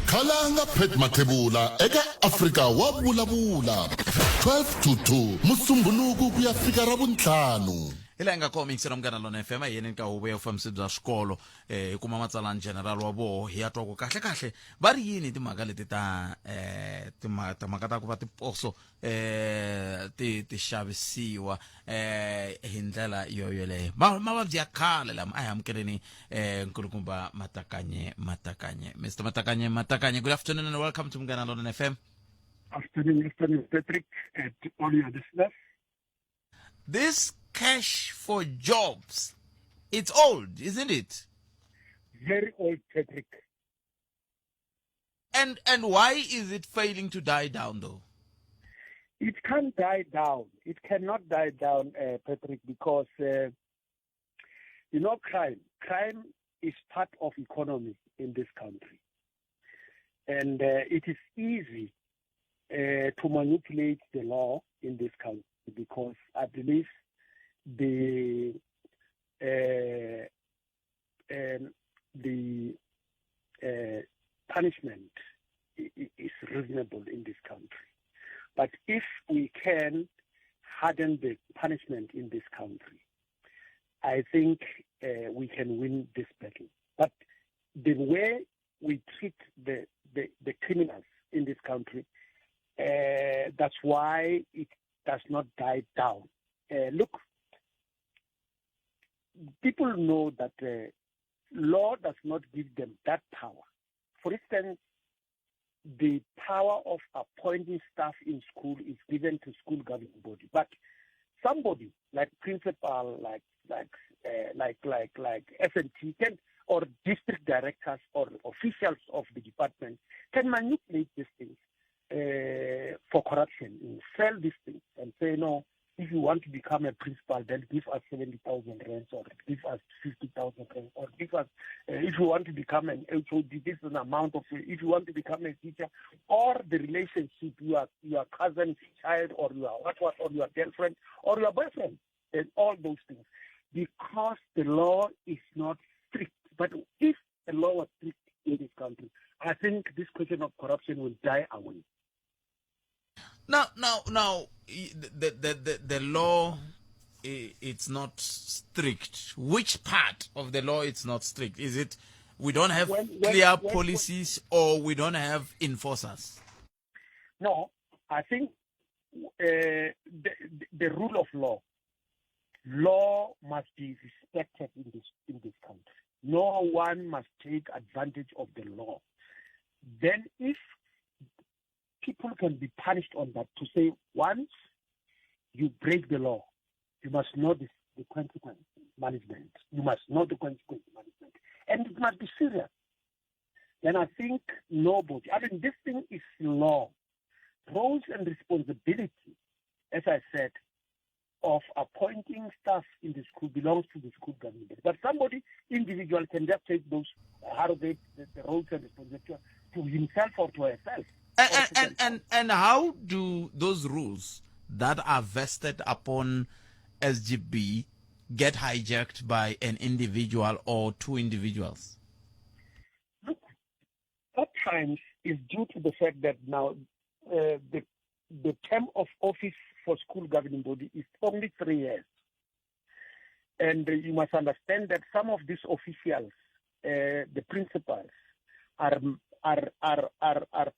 Khalanga Pat Mathebula eka Afrika wa vulavula 12 to 2 Musumbhunuku ku ya fika Ravuntlhanu. Hi laha hi nga kona miyingisela Munghana Lona FM a hi yeneni ka huvo ya vufambisi bya swikolo eh hi kuma matsalani general wa voho hi ya twa ku kahle kahle va ri yini timhaka leti ta eh timhaka ta ku va tiposo eh ti ti xavisiwa eh hi ndlela yo yoleyo mavabyi ya khale lama a hi amukeleni eh nkulukumba Matakanye Matakanye Mr Matakanye Matakanye good afternoon and welcome to Munghana Lonene FM. Afternoon, afternoon, Patrick, and all your listeners. This cash for jobs, it's old, isn't it? Very old, Patrick. And why is it failing to die down though? It can't die down. It cannot die down, Patrick, because you know crime. Crime is part of economy in this country. And it is easy to manipulate the law in this country because I believe the punishment is reasonable in this country. But if we can harden the punishment in this country, I think we can win this battle. But the way we treat the criminals in this country, that's why it does not die down. Look, people know that law does not give them that power. For instance, the power of appointing staff in school is given to school governing body. But somebody like principal, like S&T can, or district directors or officials of the department can manipulate these things for corruption and sell these things and say, no, if you want to become a principal, then give us 70,000 rands or give us 50,000 rands or give us, if you want to become an HOD, this is an amount of, if you want to become a teacher, or the relationship, your cousin's child or your what, or your girlfriend or your boyfriend, and all those things. Because the law is not strict. But if the law was strict in this country, I think this question of corruption will die away. Now, the law, it's not strict. Which part of the law it's not strict? Is it we don't have clear policies or we don't have enforcers? No, I think the rule of law. Law must be respected in this country. No one must take advantage of the law. Then if people can be punished on that, to say once you break the law, you must know the consequence management. You must know the consequence management. And it must be serious. Then I think nobody, I mean, this thing is law. Roles and responsibility, as I said, of appointing staff in the school belongs to the school government. But somebody, individual, can just take those, the roles and responsibility to himself or to herself. And how do those rules that are vested upon SGB get hijacked by an individual or two individuals? Look, at times it's due to the fact that now the term of office for school governing body is only 3 years. And you must understand that some of these officials, the principals, are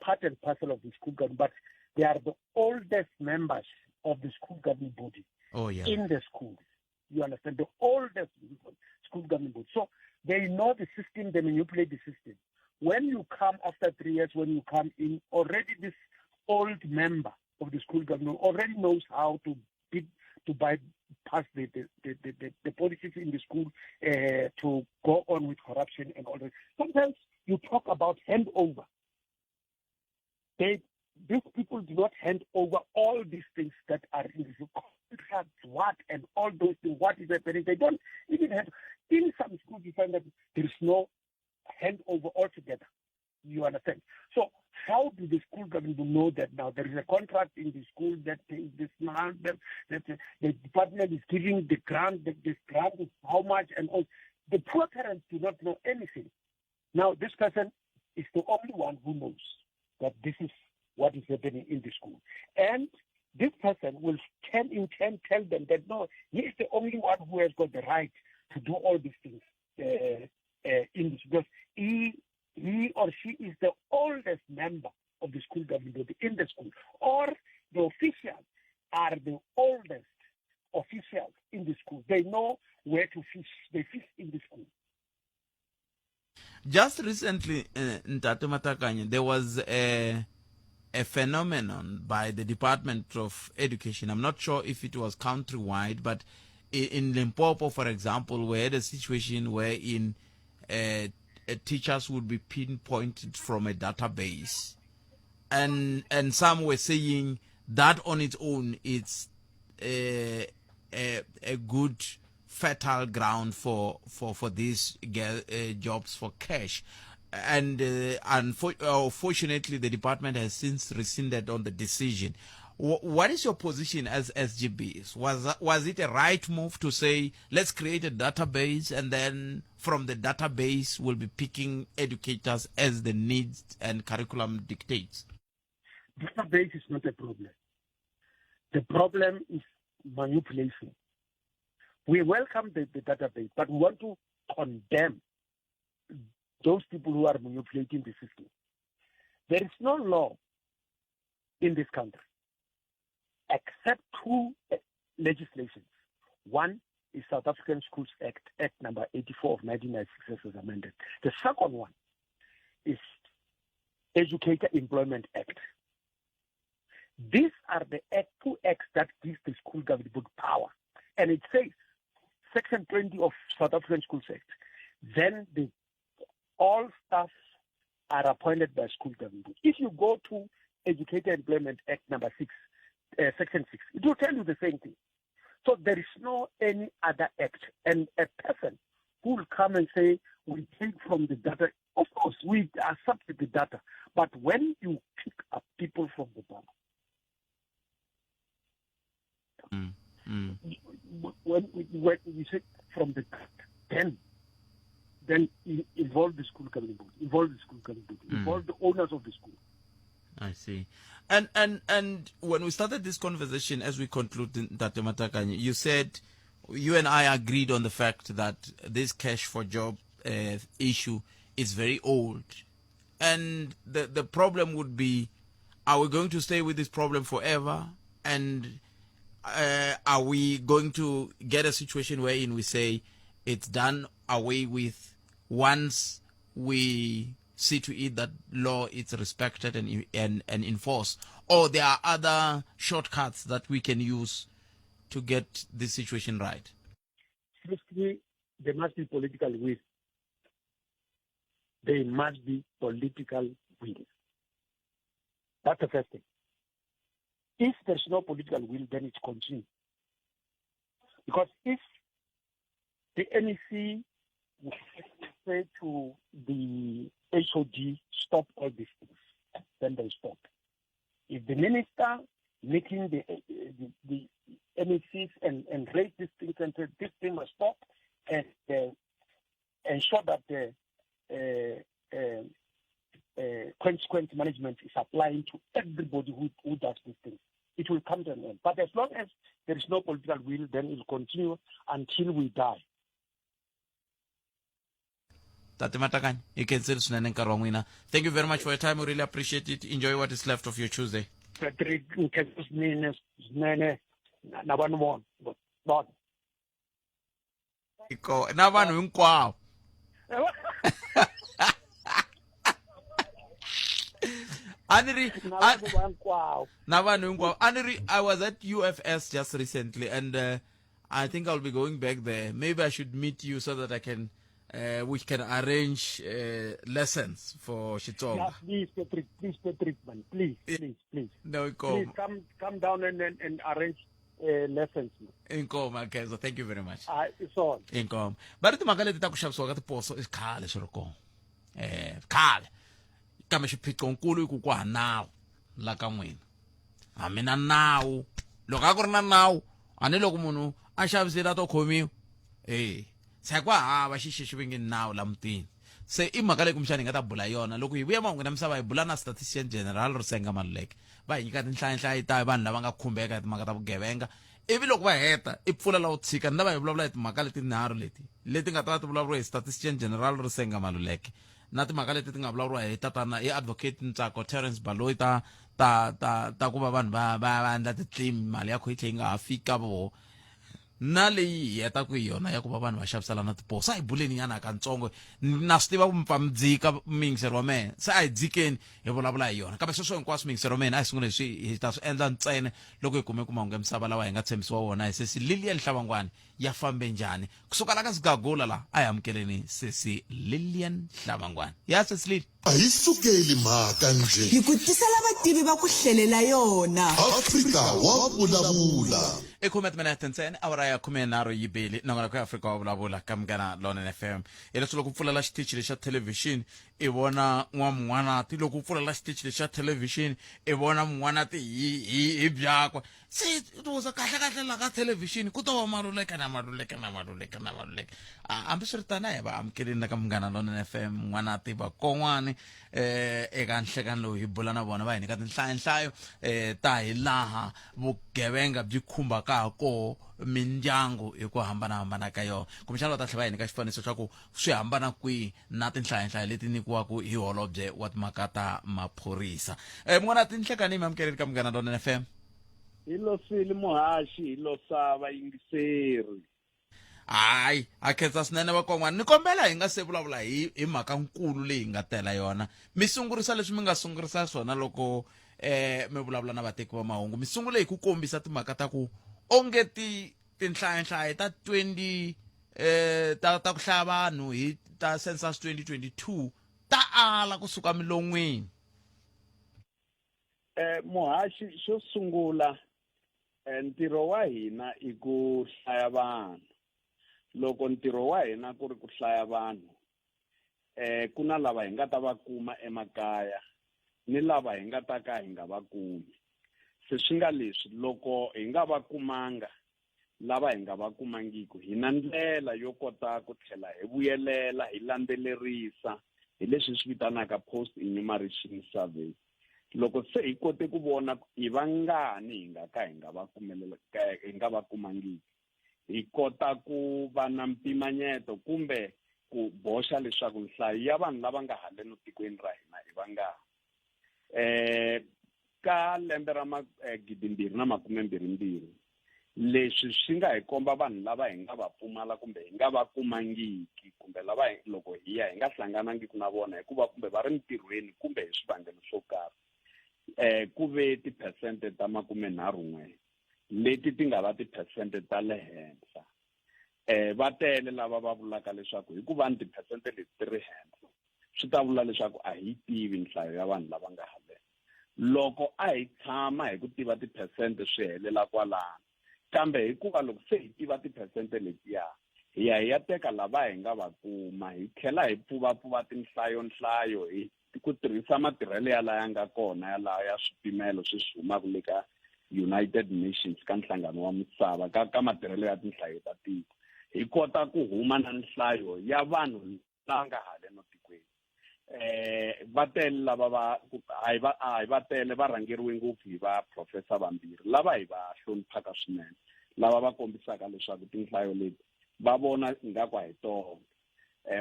part and parcel of the school government, but they are the oldest members of the school governing body. Oh, yeah. In the school. You understand? The oldest school governing body. So they know the system, they manipulate the system. When you come after 3 years, when you come in, already this old member of the school government already knows how to bypass the policies in the school to go on with corruption and all that. Sometimes you talk about handover. These people do not hand over all these things that are in the contracts, what, and all those things, what is happening. They don't even have. In some schools, you find that there is no handover altogether. You understand? So how do the school government know that now there is a contract in the school that pays this man, that the department is giving the grant, that this grant is how much, and all. The poor parents do not know anything. Now, this person is the only one who knows that this is what is happening in the school. And this person will tell them that, no, he is the only one who has got the right to do all these things in this, because he or she is the oldest member of the school governing body in the school, or the officials are the oldest officials in the school. They know where to fish. They fish in the school. Just recently, Ntate Matakanye, there was a phenomenon by the Department of Education. I'm not sure if it was countrywide, but in Limpopo, for example, we had a situation wherein teachers would be pinpointed from a database, and some were saying that on its own it's a good fertile ground for these jobs for cash. And unfortunately, the department has since rescinded on the decision. What is your position as SGBs? Was it a right move to say, let's create a database, and then from the database we'll be picking educators as the needs and curriculum dictates? Database is not a problem. The problem is manipulation. We welcome the database, but we want to condemn those people who are manipulating the system. There is no law in this country. Except two legislations. One is South African Schools Act, Act number 84 of 1996 as amended. The second one is Educator Employment Act. These are the two acts that give the school governing board power. And it says, Section 20 of South African Schools Act, then the, all staff are appointed by school governing board. If you go to Educator Employment Act number 6, uh, Section 6, it will tell you the same thing. So there is no any other act. And a person who will come and say, we take from the data, of course, we accept the data. But when you pick up people from the data, mm, mm. When, when you say from the data, then then involve the school governing board, involve the school governing board, mm. involve the owners of the school. I see. And and and when we started this conversation, as we conclude, Dr. Matakanye, you said you and I agreed on the fact that this cash for job uh, issue is very old, and the the problem would be, are we going to stay with this problem forever? And uh, are we going to get a situation wherein we say it's done away with once we see to it that law is respected and, and, and enforced? Or there are other shortcuts that we can use to get this situation right? Firstly, there must be political will. There must be political will. That's the first thing. If there's no political will, then it continues. Because if the NEC say to the HOD, stop all these things, then they stop. If the minister meeting the, the, the MECs and, and raise these things and say this thing must stop and uh, ensure that the uh, uh, uh, consequence management is applying to everybody who, who does these things, it will come to an end. But as long as there is no political will, then it will continue until we die. Tate Matakanye, hi khensile swinene nkarhi wa n'wina. Thank you very much for your time. We really appreciate it. Enjoy what is left of your Tuesday. Patrick, nkhensa swinene swinene na vanhu vona. Vona. Ko na vanhu hinkwavo. A ni ri na vanhu hinkwavo. A ni ri I was at UFS just recently and uh, I think I'll be going back there. Maybe I should meet you so that I can uh, we can arrange uh, lessons for Xitsonga. Yeah, please, Patrick, please, Patrick, man, please, please, please. No, please come, come down and and, and arrange uh, lessons. Inkomo, okay, so thank you very much. Uh, it's all. Inkomo. Va ri timhaka leti ta ku xavisiwa ka tiposo i khale swi ri kona. Eh, khale. Kambe xiphiqonkulu i ku ku ha nawu la ka n'wina. A mi na nawu. Loko a ku ri na nawu, a ni loko munhu a xavisile a to khomiwa. Eh, se ku hava xi xexi va nge nawu la mutini. Se i mhaka leyi kumbexana hi nga ta bula yona loko hi vuya mahungwini ya misava hi bula na statistician general Risenga Maluleke va hi nyika tinhlayanhlayi ta vanhu lava nga khumbeka hi timhaka ta vugevenga ivi loko va heta i pfula la wu tshika ni lava hi vulavula hi timhaka letinharhu leti leti nga ta va ti vulavuriwa hi statistician general Risenga Maluleke na timhaka leti ti nga vulavuriwa hi tatana hi advocate Ntsako Terence Baloyi ta ta ta ta ku va vanhu va va va endla ti-claim mali ya kho yi tlhe yi nga ha fiki ka voho na leyi hi hetaka hi yona ya ku va vanhu va xaviselana tiposo a hi buleni nyana katsongo na swi tiva ku mi pfa mi dzika muyingiseri wa mehe se a hi dzikeni hi vulavula hi yona kambe sweswo hinkwaswo muyingiseri wa mehe a hi sungule hi swi hi ta swi endla ntsena loko hi kume ku mahungu ya misava lawa hi nga tshembisiwa wona hi sesi Lilian Hlavangwani ya fambe njhani kusuka la ka Sigagula la a hi amukeleni sesi Lilian Hlavangwani ya sesi Lili A yi sukeli mhaka njhe. Hi ku tisela vativi va ku hlelela yona. Afrika wa vulavula. I khume timinete ntsena awara ya khumenharhu yi bile nongonoko ya Afrika wa vulavula ka Munghana Lonene FM hileswi loko u pfulela xitichi lexi xa thelevhixini i vona n'wamun'wanati loko u pfulela xitichi lexi xa thelevhixini i vona mun'wanati hi hi hi byakwa se tivutisa kahle kahle la ka thelevhixini ku to va maluleka na maluleka na maluleka na maluleka hambiswiritano a hi va amukeleni la ka munghana lonene fm n'wanati vakon'wani eh eka nhlekani lowu hi bula na vona va hi nyika tinhlayanhlayo eh ta hi laha vugevenga byi khumbaka ha koho mindyangu hi ku hambanahambana ka yona kumbexana va ta tlhela va hi nyika xifaniso xa ku swi hambana kwihi na tinhlayanhlayo leti nyikiwaka hi holobye wa timhaka ta maphorisa um mun'wana tinhlekani mi amukeleni ka munghana lonene fm Hi losile muhaxi, hi losa vayingiseri. Hayi, a khensa swinene vakon'wana. Ni kombela hi nga se vulavula hi hi mhaka nkulu leyi hi nga tela yona. Mi sungurisa leswi mi nga sungurisa swona loko eh mi vulavula na vateki va mahungu. Mi sungule hi ku kombisa timhaka ta ku onge ti tinhlayanhlaya ta 20 eh ta ta ku hlaya vanhu hi ta census 2022 ta ala kusuka milon'wini. Eh muhaxi, xo sungula eh, ntirho wa hina i ku hlaya vanhu. Loko ntirho wa hina ku ri ku hlaya vanhu, eh ku na lava hi nga ta va kuma emakaya ni lava hi nga ta ka hi nga va kumi. Se swi nga leswi, loko hi nga va kumanga lava hi nga va kumangiku, hi na ndlela yo kota ku tlhela hi vuyelela hi landzelerisa hi leswi hi swi vitanaka post enumeration survey. Loko se hi kote ku vona ku i vangani hi nga ka hi nga va kumelela, hi nga va kumangiki, hi kota ku va na mpimanyeto kumbe ku boxa leswaku nhlayo ya vanhu lava nga haleno tikweni ra hina i vangani. Ka lembe ra magidimbirhi na makumembirhimbirhi, leswi swi nga hi komba vanhu lava hi nga va pfumala kumbe hi nga va kumangiki, kumbe lava loko hi ya hi nga hlanganangiki na vona hikuva kumbe va ri mintirhweni kumbe hi swivangelo swo karhi. Ku ve tiphesente ta makumenharhu-n'we leti ti nga va tiphesente ta le henhla. Va tele lava va vulaka leswaku hikuva ni tiphesente leti ti ri henhla, swi ta vula leswaku a hi tivi nhlayo ya vanhu lava nga haleno. Loko a hi tshama hi ku tiva tiphesente swi helela kwalano, kambe hikuva loko se hi tiva tiphesente letiya, hi ya hi ya teka lava hi nga va kuma, hi tlhela hi pfuvapfuva tinhlayonhlayo hi ku tirhisa matirhelo ya laya nga kona ya laha ya swipimelo sweswi humaka le ka United Nations, ka Nhlangano wa Misava, ka matirhelo ya tinhlayo ta tiko, hi kota ku huma na nhlayo ya vanhu lava nga haleno tikweni. Va tele lava va, a hi va, a hi va tele, va rhangeriwe ngopfu hi va professor vambirhi lava hi va hloniphaka swinene, lava va kombisaka leswaku tinhlayo leti va vona ingaku a hi tona.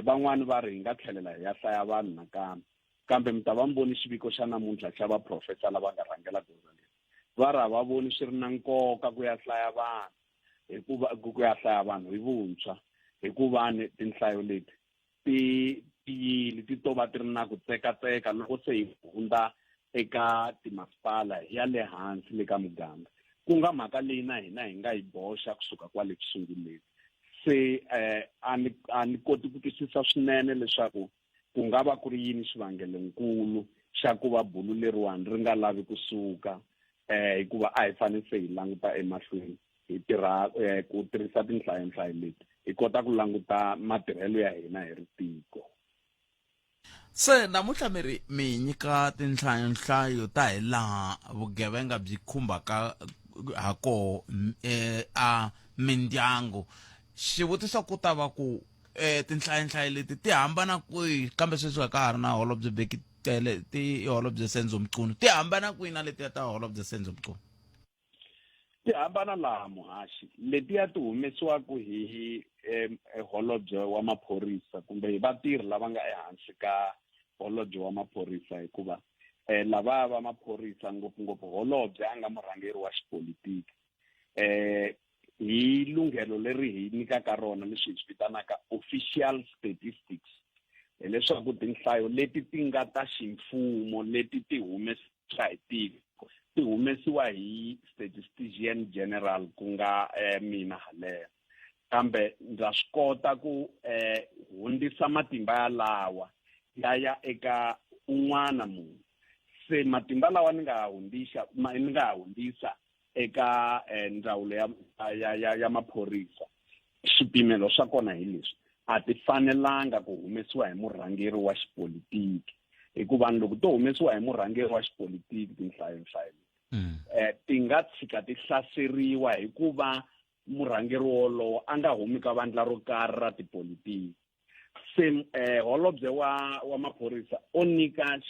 Van'wani va ri hi nga tlhelela hi ya hlaya vanhu nakambe, kambe mi ta va mi voni xiviko xa namuntlha xa va professor lava nga rhangela goza leri, va ri a va voni swi ri na nkoka ku ya hlaya vanhu, hikuva ku ya hlaya vanhu hi vuntshwa, hikuva ni tinhlayo leti ti tiyile, ti to va ti ri na ku tsekatseka loko se hi hundza eka timasipala hi ya le hansi le ka muganga, ku nga mhaka leyi na hina hi nga yi boxa kusuka kwale ku sunguleni. Se a ni koti ku twisisa swinene leswaku ku nga va ku ri yini xivangelonkulu xa ku va bulu leriwani ri nga lavi kusuka, hikuva a hi fanele se hi languta emahlweni, hi tirha ku tirhisa tinhlayonhlayo leti, hi kota ku languta matirhelo ya hina hi ri tiko. Se namuntlha mi ri mi nyika tinhlayonhlayo ta hi laha vugevenga byi khumbaka ha koho a mindyangu. Xivutiso ku ta va ku tinhlayonhlayo leti ti hambana kwihi, kambe sweswi a ka ha ri na Holobye Bheki Cele, ti Holobye Senzo Mchunu, ti hambana kwihi na letiya ta Holobye Senzo Mchunu? Ti hambana laha muhaxi, letiya ti humesiwaka hi holobye wa maphorisa kumbe hi vatirhi lava nga ehansi ka holobye wa maphorisa, hikuva lavaya va maphorisa ngopfungopfu holobye a nga murhangeri wa xipolitiki, hi lunghelo leri hi nyikaka rona leswi hi swi vitanaka official statistics, hileswaku tinhlayo leti ti nga ta ximfumo leti ti humesiwa hi tiko ti humesiwa hi statistician general, ku nga mina haleno, kambe ndza swi kota ku hundzisa matimba yalawa ya ya eka un'wana munhu. Se matimba lawa ni nga hundzisa, ma, ni nga hundzisa eka ndzawulo ya maphorisa, swipimelo swa kona hi leswi: a ti fanelanga ku humesiwa hi murhangeri wa xipolitiki, hikuva loko to humesiwa hi murhangeri wa xipolitiki tinhlayonhlayo leti, ti nga tshika ti hlaseriwa hikuva murhangeri wolowo a nga humi ka vandla ro karhi ra tipolitiki. Se holobye wa maphorisa o nyika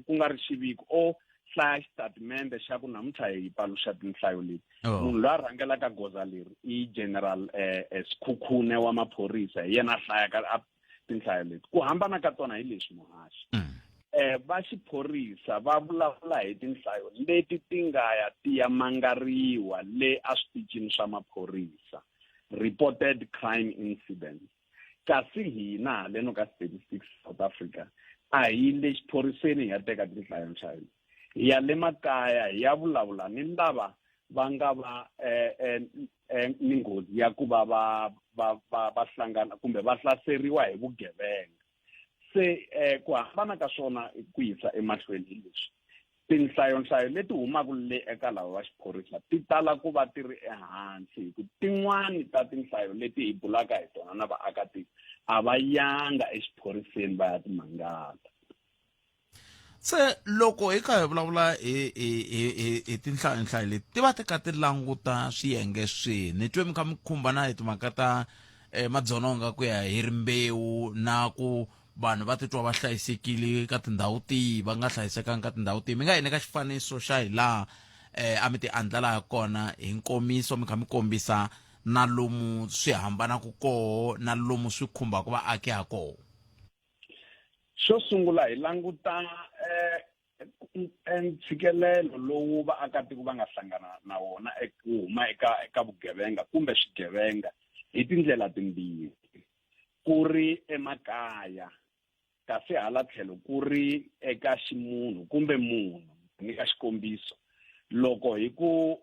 ku nga ri xiviko, o hlaya xitatimende xa ku namuntlha hi paluxa tinhlayo leti. Munhu loyi a rhangelaka goza leri i General Sekhukhune wa maphorisa, hi yena a hlayaka tinhlayo leti. Ku hambana ka tona hi leswi muhaxi. Va xiphorisa va vulavula hi tinhlayo leti ti nga ya ti ya mangariwa le eswitichini swa maphorisa, reported crime incidents. Kasi hina haleno ka Statistics South Africa a hi le xiphoriseni hi ya teka tinhlayonhlayo, hi ya le makaya hi ya vulavula ni lava va nga va ni nghozi ya ku va va va va va hlangana kumbe va hlaseriwa hi vugevenga. Se ku hambana ka swona ku yisa emahlweni hi leswi, tinhlayonhlayo leti humaka le eka lava va xiphorisa ti tala ku va ti ri ehansi, hi ku tin'wani ta tinhlayo leti hi bulaka hi tona na vaakatiko a va yanga exiphoriseni va ya timangala. Se loko hi kha hi vulavula hi hi hi hi hi tinhlayonhlayo leti ti va ti kha ti languta swiyenge swihi, ni twe mi kha mi khumba na hi timhaka ta madzolonga ku ya hi rimbewu na ku vanhu va titwa va hlayisekile ka tindhawu tihi, va nga hlayisekanga ka tindhawu tihi. Mi nga hi nyika xifaniso xa hi laha a mi ti andlala ha kona hi nkomiso, mi kha mi kombisa na lomu swi hambanaka koho na lomu swi khumbaka vaaki ha koho? Xo sungula hi languta ntshikelelo lowu vaakatiko va nga hlangana na wona ku huma eka vugevenga kumbe swigevenga hi tindlela timbirhi, ku ri emakaya kasi hala tlhelo ku ri eka ximunhu kumbe munhu. Nyika xikombiso, loko hi ku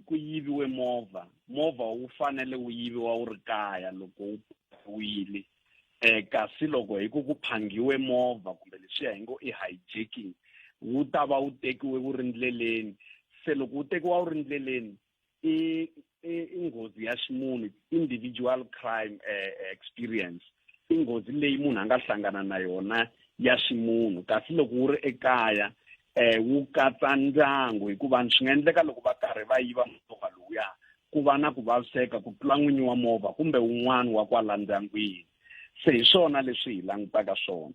ku yiviwe movha, movha wu fanele wu yiviwa wu ri kaya loko wu wile, kasi loko hi ku ku phangiwe movha kumbe leswiya hi ngo i hijacking, wu ta va wu tekiwe wu ri ndleleni. Se loko wu tekiwa wu ri ndleleni i nghozi ya ximunhu, individual crime experience, i nghozi leyi munhu a nga hlangana na yona ya ximunhu. Kasi loko wu ri ekaya wu katsa ndyangu, hikuva swi nga endleka loko va karhi va yiva movha lowuya ku va na ku vaviseka ku tlula n'winyi wa movha kumbe wun'wana wa kwala ndyangwini. Se hi swona leswi hi langutaka swona.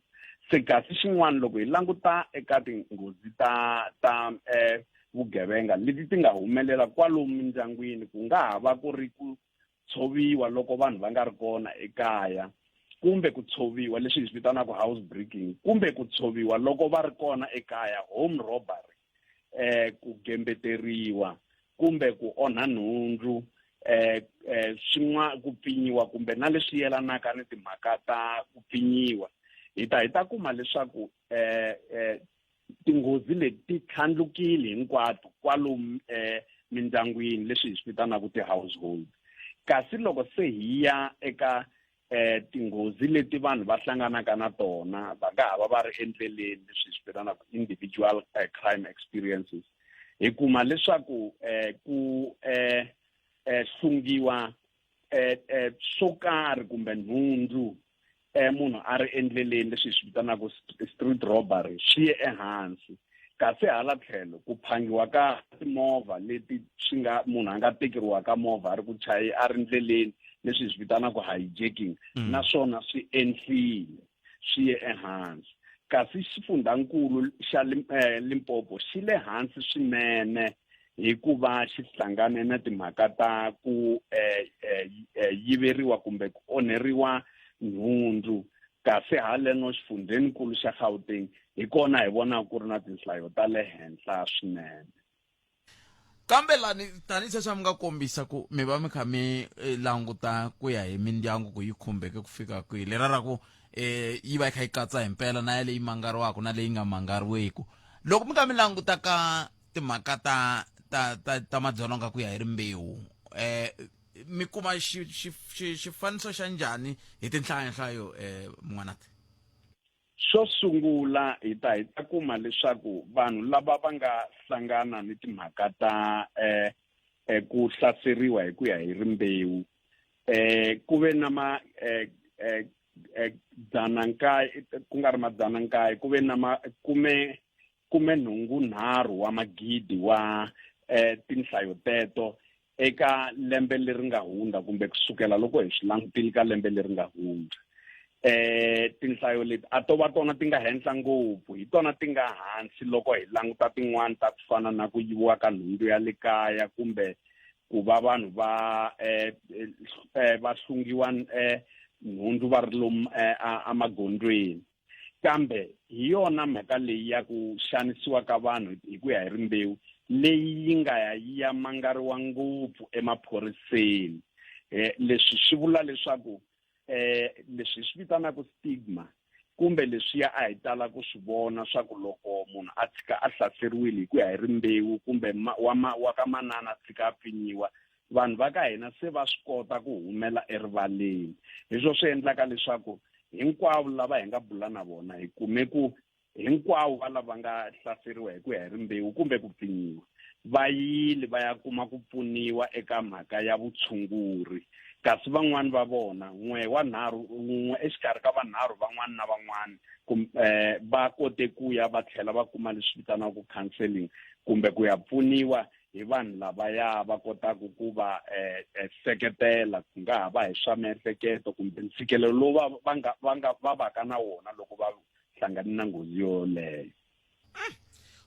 Se kasi xin'wana, loko hi languta eka tinghozi ta vugevenga leti ti nga humelela kwalomu mindyangwini, ku nga ha va ku ri ku tshoviwa loko vanhu va nga ri kona ekaya, kumbe ku tshoviwa leswi hi swi vitanaka house breaking, kumbe ku tshoviwa loko va ri kona ekaya, home robbery, ku gembeteriwa kumbe ku onha nhundzu, swin'wana ku pfinyiwa kumbe na leswi yelanaka ni timhaka ta ku pfinyiwa. Hi ta kuma leswaku tinghozi leti ti tlhandlukile hinkwato kwalomu mindyangwini, leswi hi swi vitanaka ti-household. Kasi loko se hi ya eka tinghozi leti vanhu va hlanganaka na tona, va nga ha va va ri endleleni, leswi hi swi vitanaka individual crime experiences, hi kuma leswaku ku hlungiwa swo karhi kumbe nhundzu munhu a ri endleleni, leswi hi swi vitanaka street robbery, swi ye ehansi. Kasi hala tlhelo ku phangiwa ka timovha leti swi nga munhu a nga tekeriwa ka movha a ri ku chayi a ri ndleleni, leswi hi swi vitanaka hijacking, naswona swi enhlile, swi ye ehansi. Kasi xifundzankulu xa Limpopo xi le hansi swinene, hikuva xi hlangane na timhaka ta ku yiveriwa kumbe ku onheriwa nhundzu. Kasi haleno xifundzhenikulu xa Gauteng hi kona hi vonaka ku ri na tinhlayo ta le henhla swinene. Kambe lani tanihi sweswi a mi nga kombisa ku mi va mi kha mi languta ku ya hi mindyangu ku yi khumbeke ku fika kwihi, lera ra ku yi va yi kha yi katsa himpela na ya leyi mangariwaka na leyi nga mangariweki. Loko mi kha mi languta ka timhaka ta ta ta ta madzolonga ku ya hi rimbewu, mi kuma xifaniso xa njhani hi tinhlayonhlayo, Mun'wanati? Xo sungula hi ta kuma leswaku vanhu lava va nga hlangana ni timhaka ta ku hlaseriwa hi ku ya hi rimbewu, ku ve na ma dzana nkaye, ku nga ri madzana nkaye, ku ve na ma kume nhungu nharhu wa magidi wa tinhlayo teto eka lembe leri nga hundza, kumbe kusukela loko hi swi langutile ka lembe leri nga hundza. Tinhlayo leti a to va tona ti nga henhla ngopfu, hi tona ti nga hansi loko hi languta tin'wani ta ku fana na ku yiviwa ka nhundzu ya le kaya, kumbe ku va vanhu va va hlungiwa nhundzu va ri lomu emagondzweni. Kambe hi yona mhaka leyi ya ku xanisiwa ka vanhu hi ku ya hi rimbewu leyi yi nga ya yi ya mangariwa ngopfu emaphoriseni. Leswi swi vula leswaku leswi hi swi vitanaka stigma kumbe leswiya a hi tala ku swi vona swa ku loko munhu a tshika a hlaseriwile hi ku ya hi rimbewu kumbe wa wa ka manana a tshika a pfinyiwa, vanhu va ka hina se va swi kota ku humela erivaleni. Hi swo swi endlaka leswaku hinkwavo lava hi nga bula na vona hi kume ku hinkwavo va lava nga hlaseriwa hi ku ya hi rimbewu kumbe ku pfinyiwa va yile va ya kuma ku pfuniwa eka mhaka ya vutshunguri, kasi van'wani va vona n'we wa nharhu wun'we exikarhi ka vanharhu van'wani na van'wani va kote ku ya va tlhela va kuma leswi vitaniwaka counseling kumbe ku ya pfuniwa hi vanhu lavaya va kotaka ku va seketela, ku nga ha va hi swa miehleketo kumbe ntshikelelo lowu va va nga va nga va vaka na wona loko va hlangane na nghozi yoleyo.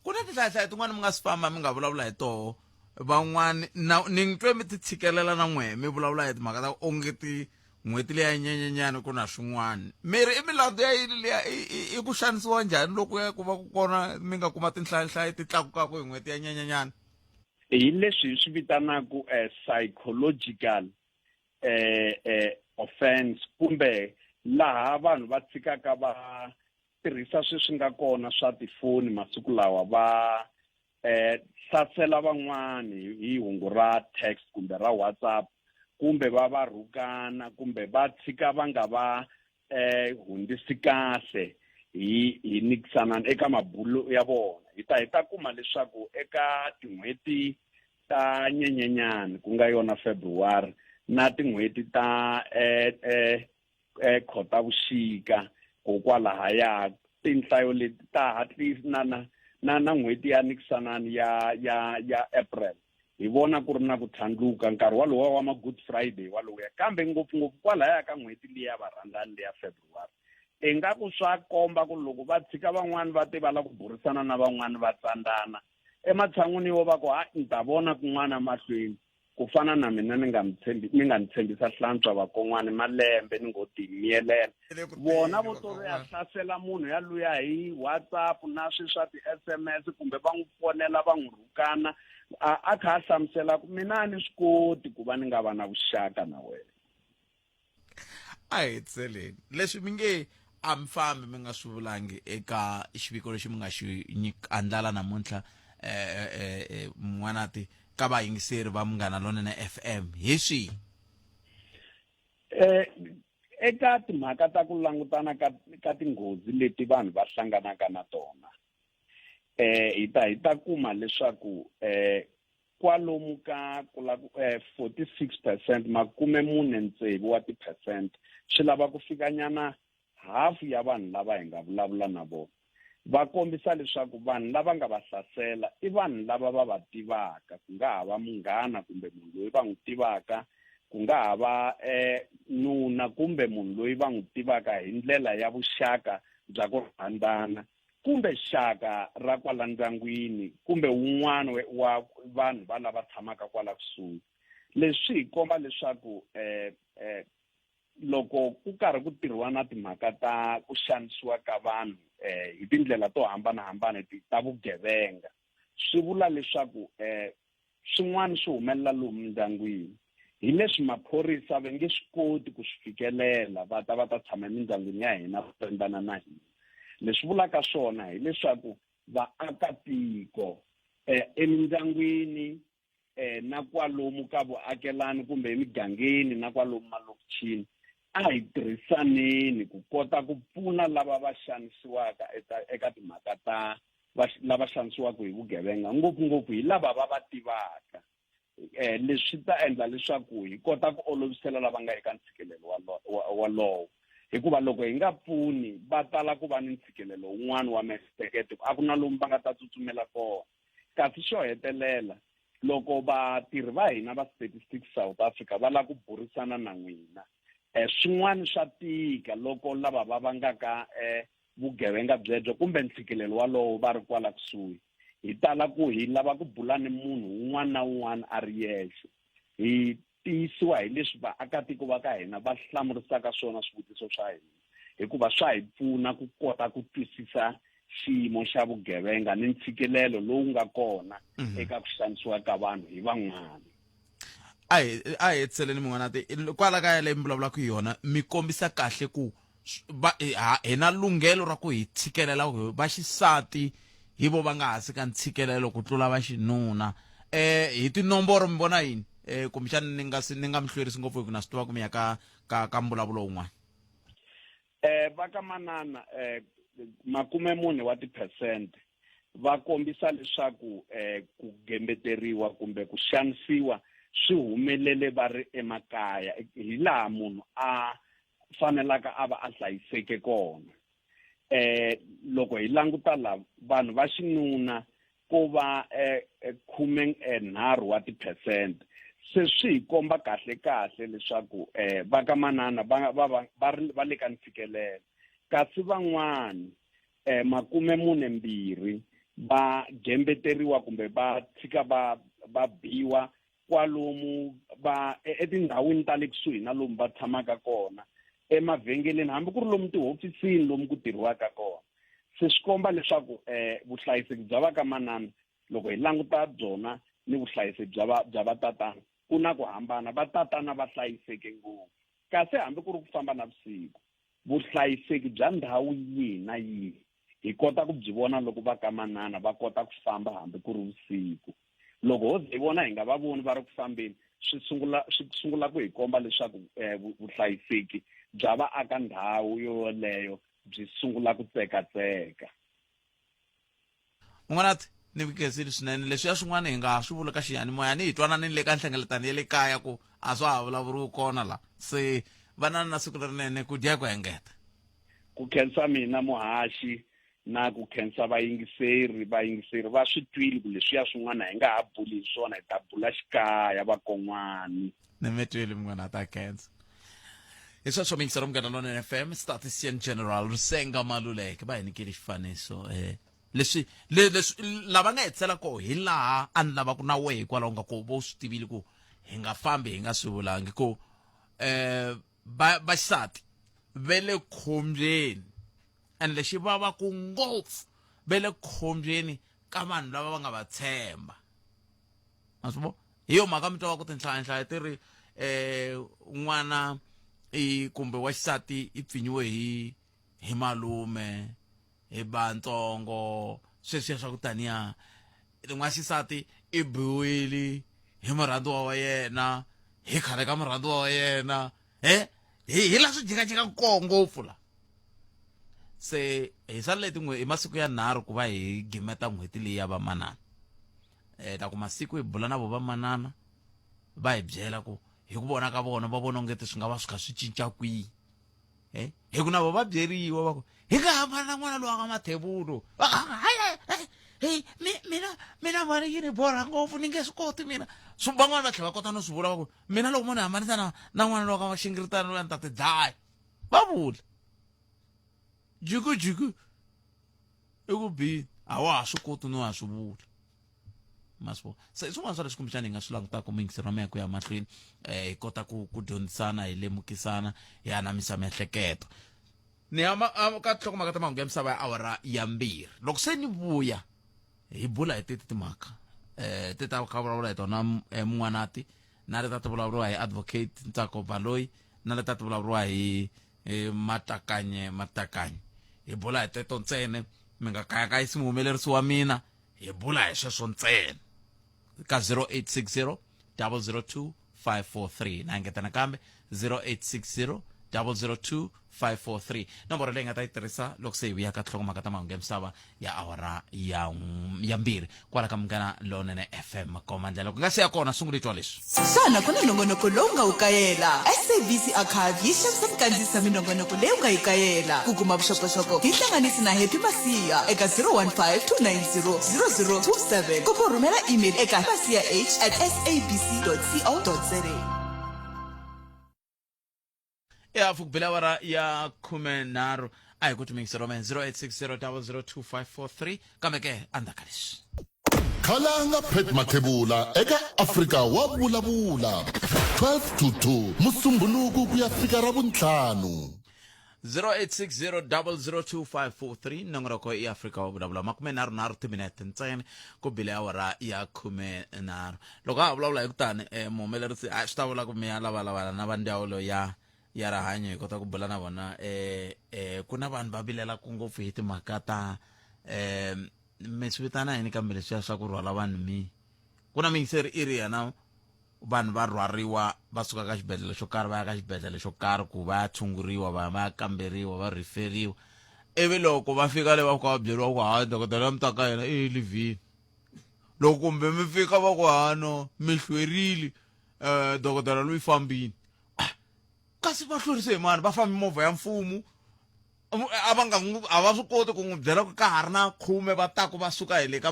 Ku na tinhlayahlaya tin'wana mi nga swi famba mi nga vulavula hi toho, van'wani na ni twe mi ti tshikelela na n'wehe mi vulavula hi timhaka ta onge ti n'hweti leya nyenyenyani ku na swin'wana mi ri i milandzu ya yini liya i ku xanisiwa njhani loko ya ku va ku kona mi nga kuma tinhlayahlayi ti tlakukaka hi n'hweti ya nyenyenyani? Hi leswi hi swi vitanaka psychological offense kumbe laha vanhu va tshikaka va tirhisa sweswi nga kona swa tifoni masiku lawa va hlasela van'wani hi hungu ra text kumbe ra WhatsApp kumbe va va rhukana kumbe va tshika va nga va hundzisi kahle hi hi nikisanana eka mabulo ya vona. Hi ta hi ta kuma leswaku eka tin'hweti ta Nyenyenyani ku nga yona February na tin'hweti ta Khotavuxika kokwalahaya tinhlayo leti ta hatlisa na na na na n'hweti ya nikisanani ya ya ya April hi vona ku ri na ku tlhandluka nkarhi walowa wa ma Good Friday walowuya, kambe ngopfungopfu kwalaya ka n'hweti liya varhandzani liya February ingaku swa komba ku loko va tshika van'wani va te va lava ku burisana na van'wani va tsandzana ematshan'wini yo va ku ha ni ta vona kun'wana mahlweni ku fana na mina ni nga mi tshembi ni nga ni tshembisa hlantswa vakon'wani malembe ni ngo timiyelela vona vo to ya hlasela munhu ya luya hi WhatsApp na swi swa ti-S_M_S kumbe va n'wi fonela va n'wi rhukana a kha a hlamusela ku mina a ni swi koti ku va ni nga va na vuxaka na wena. A hi tseleni leswi mi nge a mi fambi mi nga swi vulangi eka xiviko lexi mi nga xi andlala namuntlha n'wanati ka vayingiseri va Munghana Lonene FM hi swihi? Eka timhaka ta ku langutana ka ka tinghozi leti vanhu va hlanganaka na tona hi ta hi ta kuma leswaku kwalomu ka ku la 46% 46 wa ti-percent swi lava ku fikanyana hafu ya vanhu lava hi nga vulavula na vona va kombisa leswaku vanhu lava nga va hlasela i vanhu lava va va tivaka, ku nga ha va munghana kumbe munhu loyi va n'wi tivaka, ku nga ha va nuna kumbe munhu loyi va n'wi tivaka hi ndlela ya vuxaka bya ku rhandzana kumbe xaka ra kwala ndyangwini kumbe wun'wana wa vanhu va lava tshamaka kwala kusuhi. Leswi swi hi komba leswaku loko ku karhi ku tirhiwa na timhaka ta ku xanisiwa ka vanhu hi tindlela to hambanahambana ta vugevenga, swi vula leswaku swin'wana swi humelela lomu mindyangwini hi leswi maphorisa va nge swi koti ku swi fikelela va ta va ta tshama emindyangwini ya hina va rindzana na hina. Leswi vulaka swona hileswaku vaakatiko emindyangwini na kwalomu ka vuakelani kumbe emigangeni na kwalomu malokixini a hi tirhisaneni ku kota ku pfuna lava va xanisiwaka eka timhaka ta lava xanisiwaka hi vugevenga, ngopfungopfu hi lava va va tivaka. Leswi swi ta endla leswaku hi kota ku olovisela lava nga eka ntshikelelo walowo, hikuva loko hi nga pfuni va tala ku va ni ntshikelelo wun'wana wa miehleketo, a ku na lomu va nga ta tsutsumela kona. Kasi xo hetelela, loko vatirhi va hina va Statistics South Africa va lava ku burisana na n'wina, swin'wana swa tika loko lava va vangaka vugevenga byebyo kumbe ntshikelelo walowo va ri kwala kusuhi. Hi tala ku hi lava ku bula ni munhu un'wana na un'wana a ri yexe. Hi tiyisiwa hi leswi vaakatiko va ka hina va hlamurisaka swona swivutiso swa hina. hikuva swa hi pfuna ku kota ku twisisa xiyimo xa vugevenga ni ntshikelelo lowu nga kona mhm. eka ku xanisiwa ka vanhu hi van'wana a hi a hi hetiseleni min'wana ti kwala ka yaleyo mi vulavulaka hi yona mi kombisa kahle ku va hi na lunghelo ra ku hi tshikelela va xisati hi vo va nga hansi ka ntshikelelo ku tlula va xinuna eh hi tinomboro mi vona yini eh kumbexana ni nga ni nga mi hlwerisi ngopfu hi ku na swi tiva ku mi ya ka ka ka mbulavulo wun'wana eh va ka manana eh 40 wa tiphesente va kombisa leswaku eh ku gembeteriwa kumbe ku xanisiwa swi humelele va ri emakaya hi laha munhu a fanelaka a va a hlayiseke kona eh loko hi languta la vanhu va xinuna ko va eh, eh khume eh, nharhu wa tiphesente se swi hi komba kahle kahle leswaku eh va ka manana va va va va le ka ntshikelelo kasi van'wani eh 42 va gembeteriwa kumbe va tshika va va biwa kwalomu va e, etindhawini ta le kusuhi na lomu va tshamaka kona emavhengeleni hambi ku ri lomu tihofisini lomu ku tirhiwaka kona se swi komba leswaku um vuhlayiseki bya va ka manana loko hi languta byona ni vuhlayiseki bya va bya vatatana ku na ku hambana vatatana va hlayiseke ngopfu kasi hambi ku ri ku famba navusiku vuhlayiseki bya ndhawu yihi na yihi hi kota ku byi vona loko va ka manana va kota ku famba hambi ku ri vusiku loko ho ze hi vona hi nga va voni va ri ku fambeni swi sungula swi sungula ku hi komba leswaku eh, vuhlayiseki bya vaaka ndhawu yoyoleyo byi sungula ku tsekatseka Munghana ni khensile swinene leswiya swin'wana hi nga swi vula ka xiyanimoya ni hi twananini le ka nhlengeletano ya le kaya ku a swa ha vulavuriwi kona la se vanani na siku lerinene ku dya ku engeta ku khensa mina muhaxi na ku khensa vayingiseri vayingiseri va swi twile ku leswiya swin'wana hi nga ha buli hi swona hi ta bula xikaya vakon'wani ni mi twile munghana ta khensa hi sweswo miyingisero munghana lonene fm statistician general risenga maluleke va hi nyikile xifaniso um leswi leswi lava nga hetisela koho hi laha a ni lava ku na wehe hikwalaho nga ko vo swi tivile ku hi nga fambi hi nga swi vulangi ku um va vaxisati ve le khombyeni and lexi vavaku ngopfu ve le khombyeni ka vanhu lava va nga va tshemba ma swi vona hi yo mhaka mi twa va ku tinhlayanhlaya ti ri um n'wana i kumbe wa xisati i pfinyiwe hi hi malume hi bantsongo sweswiya swa ku taniya n'waxisati i biwile hi murhandziwa wa yena hi khale ka murhandziwa wa yena he hi hi la swi jikajika koho ngopfu la se hi salele tin'we hi masiku ya nharhu ku va hi gimeta n'hweti leyi ya vamanana um ta ku masiku hi bula na vo vamanana va hi byela ku hi ku vona ka vona va vona ongeti swi nga va swi kha swi cinca kwihi eh hi ku na vo va byeriwa va ku hi nga hambana na n'wana lowa ka mathebulu hey mina mina mali yi ni borha ngopfu ni nge swi koti mina swi van'wana va tlhela va kota no swi vula va ku mina loko mo ni hambanisa na na n'wana lowa ka maxingiritana loyi a ni ta ti dlaya va vula jikujiku i ku bini a wa ha swi koti no ha swi vula ma swi vona se i swin'wana swa leswi kumbexana hi nga swi langutaka muyingiseri wa mina ku ya mahlweni um hi kota ku ku dyondzisana hi lemukisana hi anamisa miehleketo ni ya ka nhlokomhaka ta mahungu ya misava ya awara ya mbirhi loko se ni vuya hi bula hi teti timhaka um ti ta kha vulavula hi tona eh, mun'wanati na leti ta ti vulavuriwa hi advocate ntsako baloyi na leti ta ti vulavuriwa hi matakanye matakanye hi bula hi teto ntsena mi nga kayakayisi muhumelerisi wa mina hi bula hi sweswo ntsena ka 0860 002 543 na engeta nakambe 0860 002 543 nomboro leyi nga ta yi tirhisa loko se hi vuya ka nhlokomhaka ta mahungu ya misava ya awara ya ya mbirhi kwala ka munghana lonene fm koma ndlela ku nga se ya kona sungula twa leswi Xana ku na nongonoko lowu nga wu kayela? SABC Archive yi xavisa ku kandziyisa minongonoko leyi u nga yi kayela. Ku kuma vuxokoxoko, hi hlanganisi na Happy Masiya eka 015 290 0027 kumbe u rhumela email eka masiyah at sabc.co.za. Ya hafu ku bile awara ya 13 a hi ku timingisi rome 0860002543 kambe ke endzhaku ka leswi Khalanga Pat Mathebula eka Afrika wa vulavula 12 to 2 Musumbhunuku ku ya fika Ravuntlhanu. 0860002543 nongonoko i Afrika wa vulavula 33 timinete ntsena ku bile awara ya 13 loko a ha vulavula hi kutani um muhumelerisi a swi ta vula ku mi ya lavalavana na va ndzawulo ya ya rihanyo hi kota ku bula na vona eh eh ku na vanhu va vilelaka ngopfu hi timhaka ta eh mi swi vitana yini kambe leswiya swa ku rhwala vanhu mi ku na miyingiseri i ri yena vanhu va rhwariwa va suka ka xibedhlele xo karhi va ya ka xibedhlele xo karhi ku va ya tshunguriwa va ya va ya kamberiwa va rhiferiwa ivi loko va fika le va fika va byeriwa ku hayi dokodela mi ta ka yena i livhini loko kumbe mi fika va ku hano mi hlwerile um dokodela loyi fambini ah, kasi va hlwerise hi mani va fambi movha ya mfumo a va nga a va swi koti ku n'wi byela ku ka ha ri na khume va taku va suka hi le ka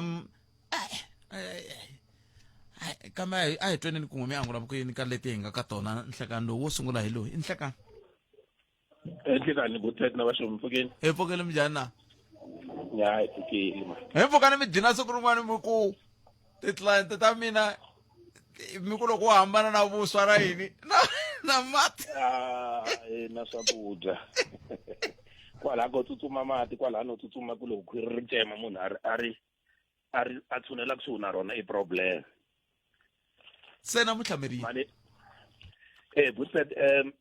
kambe a hi tweneni kun'we mi angula ku yini ka leti hi nga ka tona nhlekani lowu wo sungula hi loyi i nhlekani enhlekani butet na vaxomi pfukeni hi pfukile minjhani na ya hi pfukile ma hi pfukani mi dina siku rin'wana mi ku ti-client ta mina mi ku loko u hambana na vuswa na yini na na mati ah, na swakudya kwalaha ko tsutsuma mati kwalaha no tsutsuma ku loko khwiri ri cema munhu a ri a ri a ri a tshunela kusuhi na rona i problem se namuntlha mi ri mali eh butet um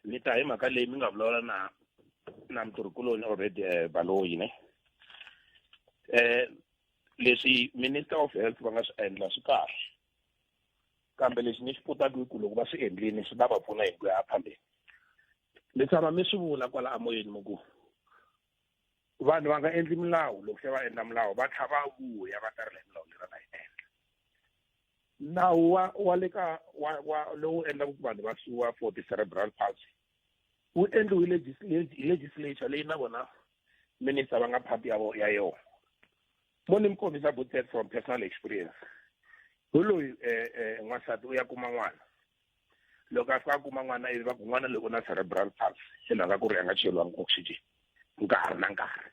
ni ta hi mhaka leyi mi nga vulavula na na mutirhikuloni already eh, baloyi ne eh leswi minister of health va nga swi endla swi kahle kambe lexi ni xi putaka i ku loko va swi endlini swi ta va pfuna hi ku ya phambeni mi tshama mi swi vula kwala amoyeni mi ku vanhu va nga endli milawu loko se va endla milawu va tlha va vuya va ta rila hi milawu leyi va nga yi endla nawu wa wa le ka wa wa lowu endlaka ku vanhu va suwa for ti-cerebral palsy wu endliwe hi legislature leyi na vona minister va nga part ya ya yona mo ni mi kombisa butet from personal experience hi loyi um n'wansati u ya kuma n'wana loko a fika a kuma n'wana ivi va ku n'wana loyi u na cerebral palsy hi mhaka ku ri a nga cheriwangi oxygen nkarhi na nkarhi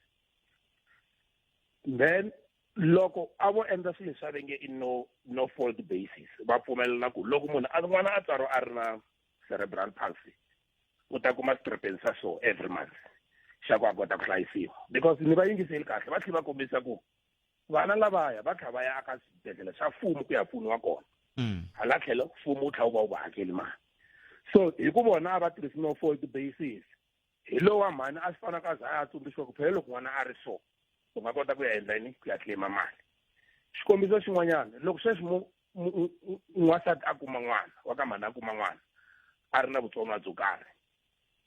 then loko a vo endla swilo leswi a va nge i no no fault basis va pfumelela ku loko munhu a n'wana a tswariwa a ri na cerebral palsy u ta kuma stripen sa so every month xa ku a kota ku hlayisiwa because ni va yingiseli kahle va tlhela va kombisa ku vana lavaya va tlha va ya aka swibedhlele swa mfumo ku ya pfuniwa kona mm. hala tlhelo mfumo wu tlha wu va wu va hakeli mali so hi ku vona a va tirhisi no fault basis hi lowa mhani a swi fanaka a za a tsundzuxiwa ku phela loko n'wana a ri so u nga kota ku ya endla yini ku ya claima mali xikombiso xin'wanyana loko sweswi mu n'wansati a kuma n'wana wa ka mhani a kuma n'wana a ri na vutsoniwa byo karhi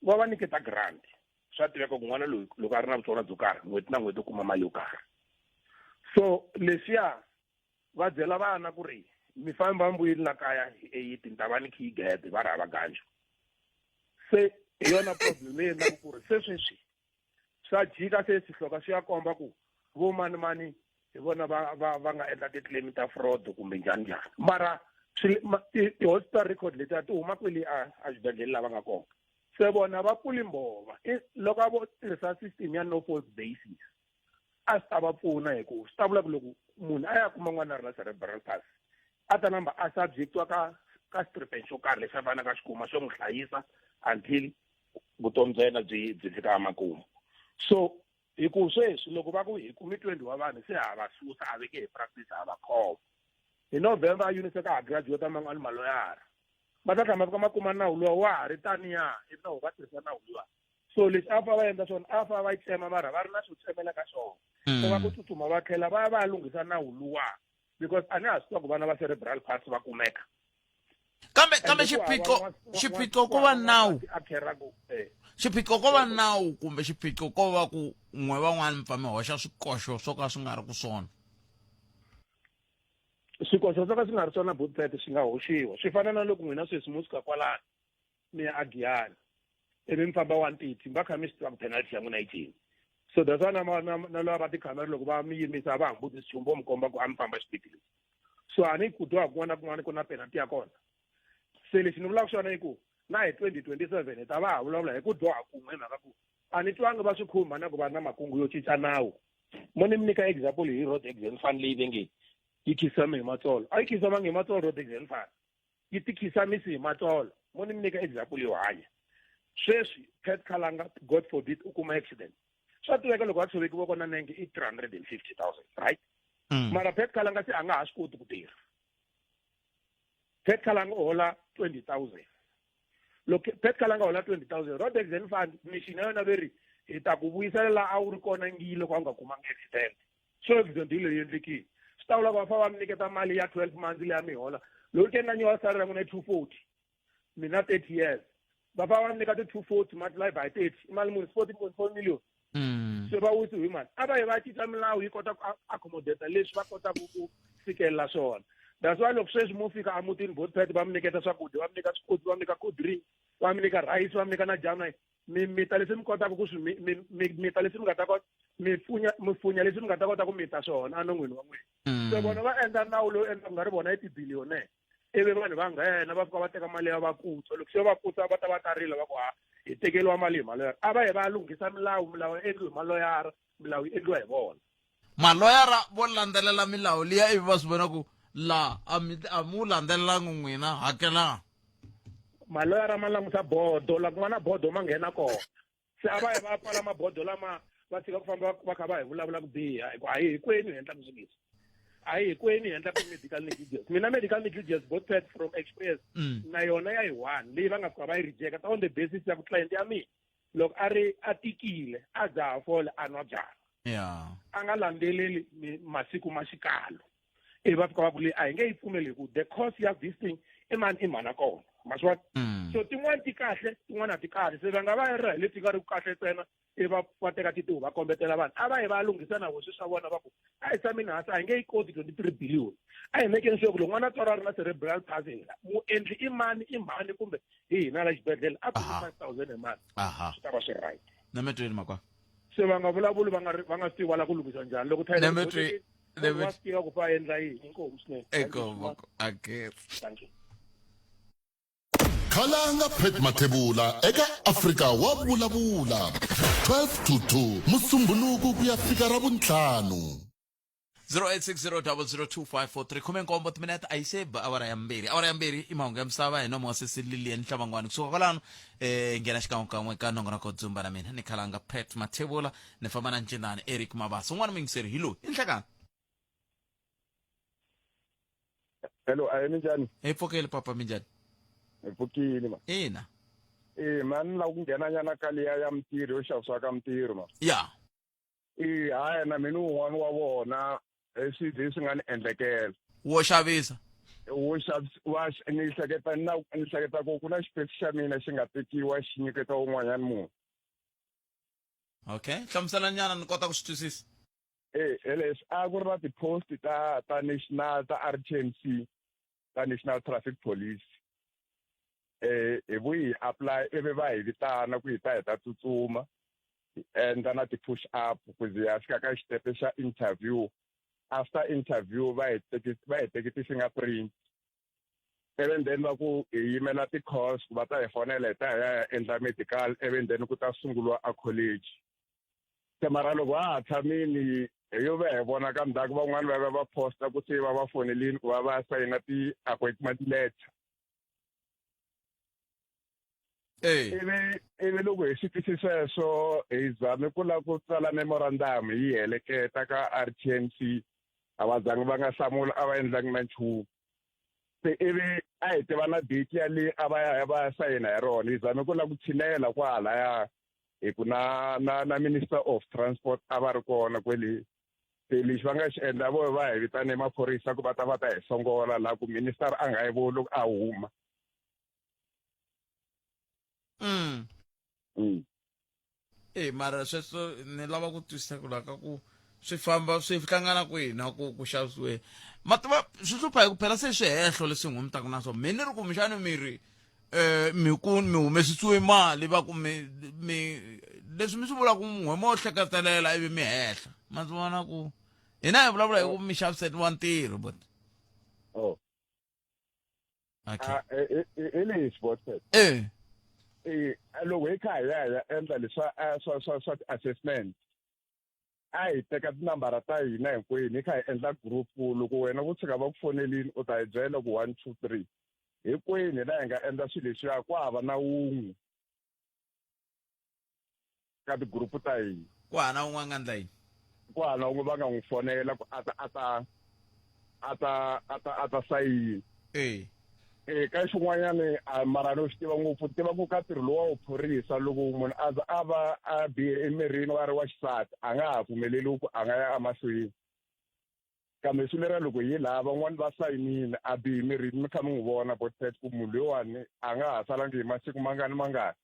va va nyiketa grant swa tiveka ku n'wana loyi loko a ri na vutsoniwa byo karhi n'hweti na n'hweti u kuma mali yo karhi so leswiya va byela vana ku ri mi famba mi vuyeli la kaya hi eyiti ni ta va ni khi yi gede va ri hava ganjo se hi yona problem leyi endlaka ku ri se sweswi swa jika se swihloka swi ya komba ku vo mani mani hi vona va va va nga endla ti-claim ta fraud kumbe njhani njhani mara ti-hospital record leti a ti huma kwele a a xibedhlele lava nga kona se vona va pfuli mbova loko a vo tirhisa system ya no fault basis a swi ta va pfuna hi ku swi ta vula ku loko munhu a ya kuma n'wana a ri na cerebral palsy a ta namba a subjectiwa ka ka stripen xo karhi lexi a faneleke a xi kuma xo n'wi hlayisa until vutomi bya yena byi byi fika emakumu so hi ku sweswi loko va ku hi kume 20 wa vanhu se ha va susa a veke hi practice ha va khoma hi november a unicef a ha graduate man'wani maloyara va ta tlhela ma fika ma kuma nawu luwa wa ha ri taniya ivi na va tirhisa nawu luwa so leswi a fa va endla swona a fa va yi tsema mara va ri na swo tsemela ka swona ku va ku tsutsuma va tlhela va ya va ya lunghisa nawu luwa because a ni ha swi tiva ku vana va cerebral palsy va kumeka kambe kambe xiphiqo xiphiqo ko va nawu eh. xiphiqo ko va nawu kumbe xiphiqo ko va ku n'we van'wana mi pfa mi hoxa swikoxo swo ka swi nga ri ku swona swikoxo swo ka swi nga ri swona butpet swi nga hoxiwa swi fana na loko n'wina sweswi mo suka kwalano mi ya agiyani ivi mi famba 130 mi va kha mi swi tiva ku penalty ya n'wina yi cini so that's why na na na lava va tikhamera loko va mi yimisa va hambutisi nchumu vo mi komba ku a mi famba xipidi lexi so a ni ku dyoha kun'wana na kun'wana ku na penalty ya kona se lexi ni vulaka xona i ku na hi 2027 hi ta va ha vulavula hi ku dyoha kun'we hi mhaka ku a ni twangi va swi khumba na ku va na makungu yo cinca nawu mo ni mi nyika example hi road accident fund leyi ve nge yi khisame hi matsolo a yi khisamangi hi matsolo road accident fund yi tikhisamisi hi matsolo mo ni mi nyika example yo hanya Sweswi Pat Khalanga, God forbid, u kuma accident, swa tiveka loko a tshoveki voko na nenge i 350,000, right? Mara Pat Khalanga se a nga ha swi koti ku tirha. Pat Khalanga u hola 20,000. Loko Pat Khalanga hola 20,000, Road Accident Fund mission ya yona ve ri hi ta ku vuyisela laha a wu ri kona ngi loko a nga kumanga accident. So accident hi leyi endlekile, swi ta vula ku va fa va mi nyiketa mali ya 12 months leyi ya mi hola. Loko ke na nyiwa salary ya n'wina 240, mina 30 years, va fa va nyika ti-240 multiply by 30, i mali muni? 14.4 million. Se va wisiwe hi mali. A va yi va cinca milawu yi kota ku accommodate leswi va kotaka ku fikelela swona. That's why loko sweswi mo fika emutini botpet, va mi nyiketa swakudya, va mi nyika swikotsi, va mi nyika cold drink, va mi nyika rice, va mi nyika na jamu, mi mita leswi mi kotaka ku swi mi mita, leswi mi nga ta kota mi funya, mi funya leswi mi nga ta kota ku mita swona enon'wini wa n'wina. Se vona va endla nawu lowu endla ku nga ri vona i ti-billionaire, ivi vanhu va nghena va fika va teka mali ya va kutsa. Loko se va kutsa, va ta va ta rila va ku ha hi tekeriwa mali hi maloyara. A va yi va ya lunghisa milawu. Milawu yi endliwe hi maloyara, milawu yi endliwa hi vona. Maloyara vo landzelela milawu liya, ivi va swi vona ku la a mi a mu landzelelangi n'wina hakelani. Maloyara ma langusa bodo la ku nga na bodo, ma nghena kona. Se a va yi va pfala mabodo lama, va tshika ku famba va kha va hi vulavula ku biha, hi ku a hi hinkwenu hi endlaka swilo leswi, a hi hinkwenu hi endlaka medical negligence. Mina medical negligence, both pet from experience, na yona ya yi one leyi va nga fika va yi rejecta on the basis ya ku client ya mina loko a ri a tikile, a dzaha fole, a nwa byalwa, a nga landzeleli masiku ma xikalo, ivi va fika va ku leyi a hi nge yi pfumeli hi ku the cause ya this thing i mani, i mhana kona, ma swi vona? So tin'wani ti kahle, tin'wani a ti kahle. Se va nga va ri hi leti nga ri kahle ntsena, ivi va teka titihu va kombetela vanhu. A va yi va ya lunghisa na vo swi swa vona, va ku a hi tshameni hansi, a hi nge yi koti 23 billion, a hi mekeni sure ku loko n'wana a tswariwa a ri na cerebral palsy, muendli i mani, i mhani kumbe hi hina la xibedhlele, a kumi 5000 hi mali, swi ta va swi right. Nametweni makwa. Se va nga vulavuli va nga ri va nga swi tivi va lava ku lunghisa njhani loko va swi tiva ku fa endla yini. Inkomu swinene. Inkomu ake. Thank you. Khalanga Pat Mathebula eka Afrika wa vulavula 12 to 2 Musumbhunuku ku ya fika Ravuntlhanu. 0860002543, 17 timinete a yi se ba awara ya mbirhi. Awara ya mbirhi i mahungu ya misava hi nomo wa sesi Lilian Hlabangwani. Kusuka kwalano nghena xikan'wekan'we ka nongonoko dzumba na mina ni Khalanga Pat Mathebula, ni famba na Ncindani Eric Mabasa. Un'wana muyingiseri hi loyi i nhlekani. Hello, a minjhani? Hi pfukile papa, minjhani? Hi pfukile ma. Ina. Eh, ma ni lava ku nghena nyana ka liya ya mintirho yo xavisiwa ka mintirho ma. Ya. Eh, haya na mina un'wana wa vona hi swilo leswi nga ni endlekela. Wo xavisa? Wo xavisa wa ni hleketa na ni hleketa ku ku na xipesi xa mina xi nga tekiwa xi nyiketa un'wanyana munhu. Okay, hlamusela nyana ni kota ku swi twisisa. Eh, leswi a ku ri na ti-post ta national ta RTMC, ta National Traffic Police. Eh, hi vuyi hi apply, ivi va hi vitana ku hi ta hi ta tsutsuma, hi endla na ti-push up ku ze ya fika ka xitepe xa interview. After interview va hi teki ti-fingerprint, ivi then va ku hi yimela ti-calls ku va ta hi fonela hi ta hi ya endla medical, ivi then ku ta sunguriwa a college. Se mara loko ha ha tshamini, hi yo va hi vona ka ndzhaku van'wani va va va posta ku se va va fonelini ku va va sayina ti-appointment letter. Ivi loko hi swi twisi sweswo, hi zame ku lava ku tsala memorandum yi heleketa ka RTMC, a va zangi va nga hlamula, a va endlangi na nchumu. Se ivi a hi tiva na date ya leyi a va ya va ya sayina hi rona, hi zame ku lava ku tshinela kwahalaya hi ku na Minister of Transport a va ri kona kwele. Se lexi va nga xi endla, vo va hi vitane maphorisa ku va ta va ta hi hlongola laha ku minister a nga yi voni loko a huma. E mara sweswo ni lava ku twisisa ku laka ku swi famba swi hlangana kwihi na ku xavisiwe mativa. Swi hlupha hi ku phela se swihehlo leswi n'wi mi taku na swona. Mi ni ri kumbexani mi ri mi ku mi humesisiwe mali, va ku mi leswi mi swi vulaka munhu mo hleketelela ivi mi hehla. Ma ndzi vona ku hina hi vulavula hi ku mi xaviseriwa ntirho, but Oh. Okay. Ah, hi lexi botset. Eh, loko hi kha hi ya hi ya endla leswa swa ti-assessment, a hi teka tinambara ta hina hinkwenu, hi kha hi endla group. Loko wena vo tshuka va ku fonelini, u ta hi byela ku 1 2 3. Hinkwenu hi laha hi nga endla swilo leswiya, ku hava na wun'we. ka ti-group ta hina. Ku hana un'we a nga ndla yini? Ku hana un'we va nga n'wi fonela ku a ta a ta a ta a ta a ta sayina. E. E ka xin'wanyana a mara no xi tiva ngopfu tiva ku ka ntirho lowa vuphorisa loko munhu a za a va a bihe emirini wa ri wa xisati a nga ha pfumeleriwi ku a nga ya emahlweni. Kambe swi lera loko hi laha van'wani va sayinile a bihe emirini mi kha mi n'wi vona botpet ku munhu loyiwani a nga ha salangi hi masiku mangani mangani.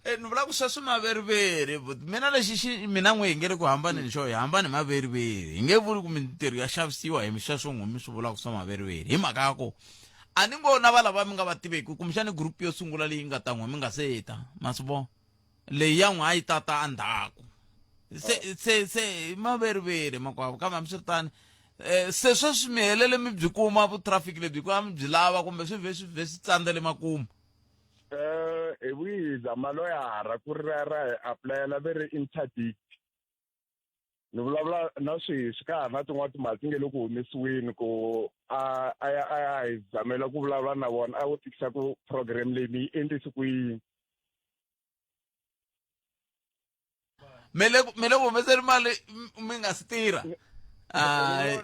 E, ni vula ku sweswo maveriveri but mina lexi xi mina n'we hi nge le ku hambaneni xo hi hambane maveriveri hi nge vuli ku mintirho ya xavisiwa hi sweswo n'we mi swi vulaka swa maveriveri hi mhaka ya ku a ni ngo na va lava mi nga va tiveki kumbexani group yo sungula leyi nga ta n'we mi nga se ta ma swi vona leyi ya n'we a yi tata endzhaku se se se hi maveriveri makwavo kambe hambiswiritano um se sweswi mi helele mi byi kuma vutraffic lebyi hikuva mi byi lava kumbe swi vhe swi vhe swi tsandzele makumu. Eh, hi vuyi maloyara ku ri ra ra hi apulayela ve ri interdict ni vulavula na sweswi ka ha ri na tin'wana timali ti nge le ku humesiweni ku a a ya a ya hi zamela ku vulavula na vona a vo tikisa ku program leyi mi yi endlisi ku yini. Mi le ku mi le ku humeseni mali mi nga si tirha? Hayi.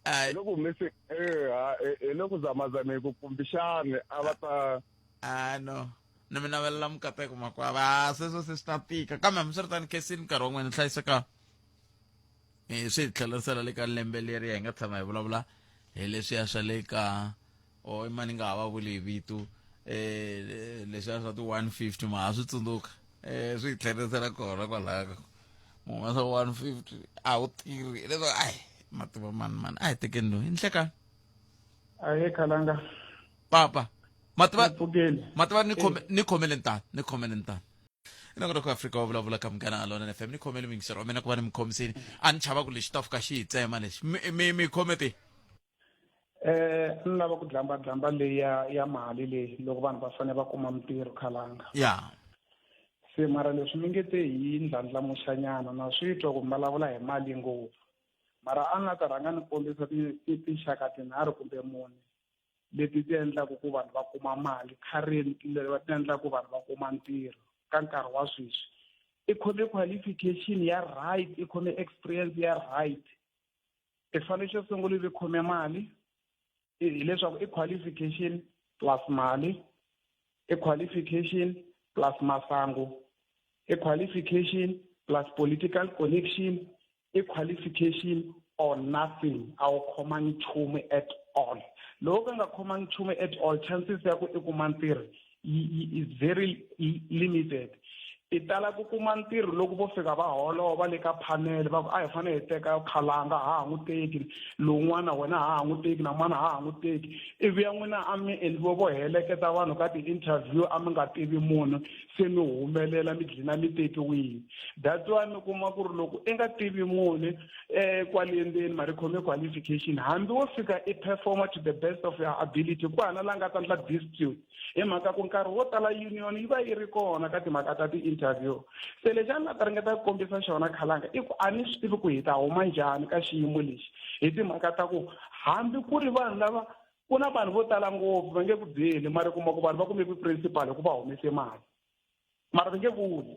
Hi le ku humese eh hi le ku zamazameni ku kumbexani a va ta. Ah no. Ni mi navelela mikateko makwavo. Ah sweswo se swi ta tika kambe hambiswiritano khensini nkarhi wa n'wina hlayiseka. Eh swi hi tlhelerisela le ka lembe leriya hi nga tshama hi vulavula hi leswiya swa le ka o i mani nga ha va vuli hi vito eh leswiya swa ti 150 ma ha swi tsundzuka eh swi hi tlherisela kona kwalaya mu humesa 150 a wu tirhi leswo ai mativa mani mani a hi tekeni loyi nhlekani. Ahe khalanga. Papa mativa mativa ni khome ni khomele ntana ni khomele ntana nongonoko Afrika wa vulavula ka Munghana Lonene FM ni khomele muyingiseri wa mina ku va ni mi khomisini a ni chava ku lexi ta fika xi hi tsema lexi mi mi mi khome te. Eh ni lava ku dlamba dlamba leyi ya ya mali leyi loko vanhu va fanele va kuma mintirho khalanga. Ya. Se mara leswi mi nge te hi ndlandlamuxanyana na swi twa ku mi vulavula hi mali ngopfu. Mara a nga ta rhanga ni kombisa tinxaka tinharhu kumbe mune leti ti endlaka ku vanhu va kuma mali currently ti endlaka ku vanhu va kuma ntirho ka nkarhi wa sweswi. I khome qualification ya right, i khome experience ya right. I fanele xo sungula ivi khome mali hileswaku i qualification plus mali, i qualification plus masangu, i qualification plus political connection, i qualification or nothing, a wu khoma nchumu at all. Loko ka nga khoma nchumu at all, chances ya ku i kuma ntirho is very limited. I tala ku kuma ntirho loko vo fika va holova le ka panel va ku a hi fanele hi teka khalanga ha ha n'wi teki lowun'wana wena ha ha n'wi teki na n'wana ha ha n'wi teki ivi ya n'wina a mi endliwe vo heleketa vanhu ka ti-interview a mi nga tivi munhu se mi humelela mi dlina mi tekiwile. That's why mi kuma ku ri loko i nga tivi munhu um kwale ndzeni mara i khome qualification hambi wo fika i performer to the best of your ability ku hana la nga ta endla dispute hi mhaka ku nkarhi wo tala union yi va yi ri kona ka timhaka ta ti-interview. Se lexi a ni la ta ringeta ku kombisa xona khalanga i ku a ni swi tivi ku hi ta huma njhani ka xiyimo lexi hi timhaka ta ku hambi ku ri vanhu lava ku na vanhu vo tala ngopfu va nge ku byeli mara kuma ku vanhu va kume principal hikuva humese mali mara va nge vuli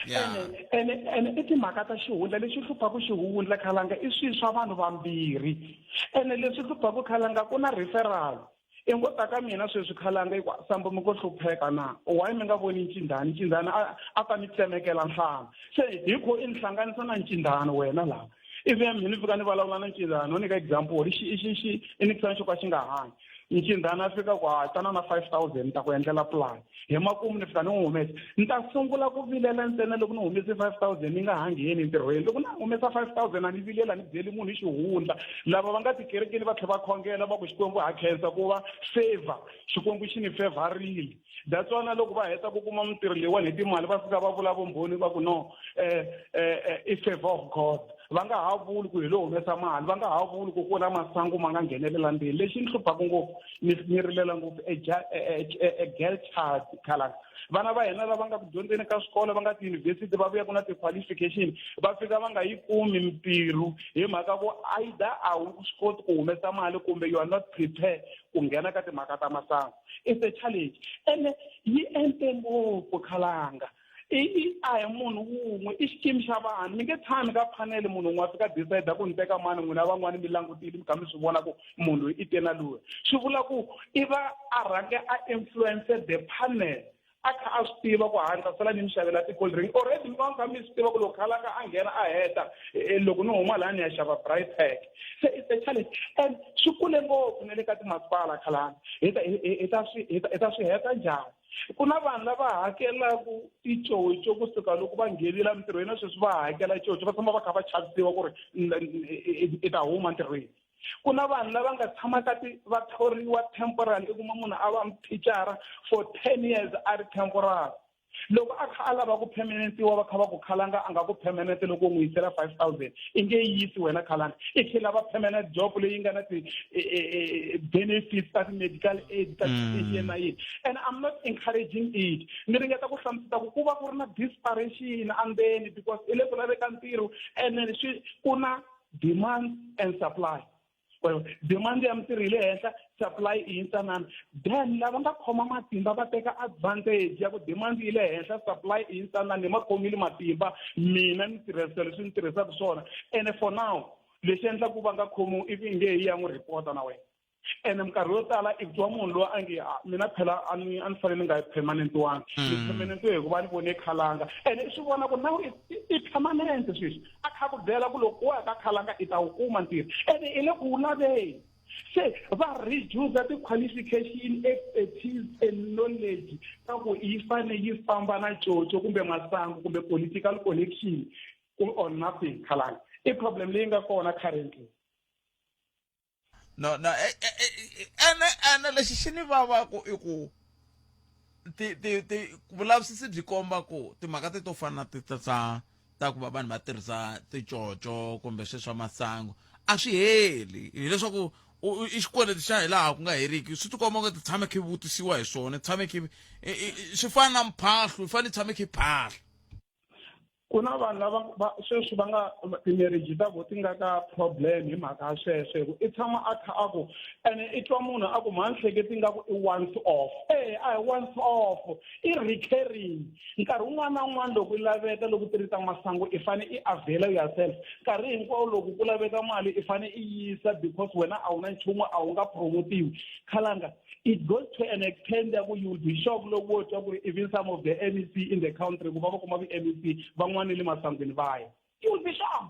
ene ene ene i timhaka ta xihundla lexi hluphaka xihundla khalanga i swilo swa vanhu vambirhi ene leswi hluphaka khalanga ku na referral i ngo ta ka mina sweswi khalanga i ku sambo mi ngo hlupheka na why mi nga voni ncindhani ncindhani a ta mi tsemekela nhlana se hi kho i ni hlanganisa na ncindhani wena laha ivi ya mina ni fika ni vulavula na ncindhani no nyika example i xi i xi xi i nikisana xo ka xi nga hanyi ncindhani a fika ku ha tana na 5000 ni ta ku endlela plan hi makumu ni fika ni n'wi humesa ni ta sungula ku vilela ntsena loko ni humese 5000 ni nga ha ngheni entirhweni loko na humesa 5000 a ni vilela ni byeli munhu hi xihundla lava va nga tikerekeni va tlhela va khongela va ku xikwembu ha khensa ku va favor xikwembu xi ni favorile that's why na loko va heta ku kuma mintirho leyiwani hi timali va fika va vula vumbhoni va ku no i favor of God. Va nga ha vuli ku hi lo humesa mali, va nga ha vuli ku ku na masangu ma nga nghenelela ndzeni. Lexi ni hluphaka ngopfu, ni ni rilela ngopfu e e girl child khalanga. Vana va hina lava nga ku dyondzeni ka swikolo, va nga tiyunivhesiti, va vuya ku na ti-qualification, va fika va nga yi kumi mintirho hi mhaka ku either a wu swi koti ku humesa mali kumbe you are not prepared ku nghena ka timhaka ta masangu. It's a challenge ene yi ente ngopfu khalanga. I i a hi munhu wun'we, i xikimi xa vanhu. Mi nge tshami ka panel munhu wun'we a fika decide ku ni teka mani, n'wina van'wani mi langutile mi kha mi swi vona ku munhu loyi i te na luya. Swi vula ku i va a rhange a influence the panel, a kha a swi tiva ku ha ni ta sala ni mi xavela ti-cold drink. Already mi va mi kha mi swi tiva ku loko khalanga a nghena a heta, loko ni huma laha ni ya xava braai pack. Se it's a challenge and swi kule ngopfu na le ka timasipala khalanga. Hi ta hi hi ta swi hi ta hi ta swi heta njhani? Ku na vanhu lava hakelaka ticoco kusuka loko va nghenile emintirhweni na sweswi va hakela coco, va tshama va kha va chavisiwa ku ri i ta huma entirhweni. Ku na vanhu lava nga tshama ka ti va thoriwa temporary, i kuma munhu a va thicara for 10 years a ri temporary. Loko a kha a lava ku permanentiwa va kha va ku khalanga a nga ku permanent loko u n'wi yisela 5000, i nge yi yisi wena khalanga. I tlhela lava permanent job leyi nga na ti-benefits ta ti-medical aid ta ti-pension na yini. And I'm not encouraging it, ni ringeta ku hlamusela ku ku va ku ri na desperation andzeni because i le ku laveka ntirho and then swi ku na demand and supply. Demand ya mintirho yi le henhla, supply i yintsanana. Then lava nga khoma matimba va teka advantage ya ku demand yi le henhla, supply i yintsanana, ni ma khomile matimba, mina ni tirhisa leswi ni tirhisaka swona. And for now lexi endlaka ku va nga khomiwi i ku i nge yi ya n'wi report-a na wena. Ene minkarhi yo tala i twa munhu loyi a nge mina phela a ni a ni fanele ni nga permanent-wangi, ni permanent hikuva ni vone khalanga. Ene i swi vona ku now i permanent sweswi, a kha ku byela ku loko wo ya ka khalanga i ta wu kuma ntirho, ene i le ku wu laveni. Se va reduce ti-qualification, expertise and knowledge ta ku yi fane yi famba na coco kumbe masangu kumbe political connection or nothing. Khalanga i problem leyi nga kona currently. No, no, ene ene lexi xi ni vavaku i ku ti ti ti vulavisisi byi komba ku timhaka ti to fana na ti ta ta ta ku va vanhu va tirhisa ticoco kumbe sweswi swa masangu a swi heli, hileswaku i xikweleti xa hi laha ku nga heriki. Swi tikomba nga ti tshame khe vutisiwa hi swona, tshame khe swi fana na mphahlo, yi fanele yi tshame khe phahla. Ku na vanhu lava va sweswi va nga ti-marriage ta vona ti nga ka problem hi mhaka ya sweswo, hi ku i tshama a kha a ku ene i twa munhu a ku mhani hleketi nga ku i once off. E a hi once off, i recurring. Nkarhi wun'wana na wun'wana loko i laveka, loko ti ri ta masangu, i fane i avail yourself nkarhi hinkwawo. Loko ku laveka mali i fane i yisa because wena a wu na nchumu, a wu nga promotiwi khalanga. It goes to an extent ya ku you will be shocked loko wo twa ku ri even some of the MEC in the country ku va va kuma vi-MEC van'wani le masangwini va ya. You will be shocked.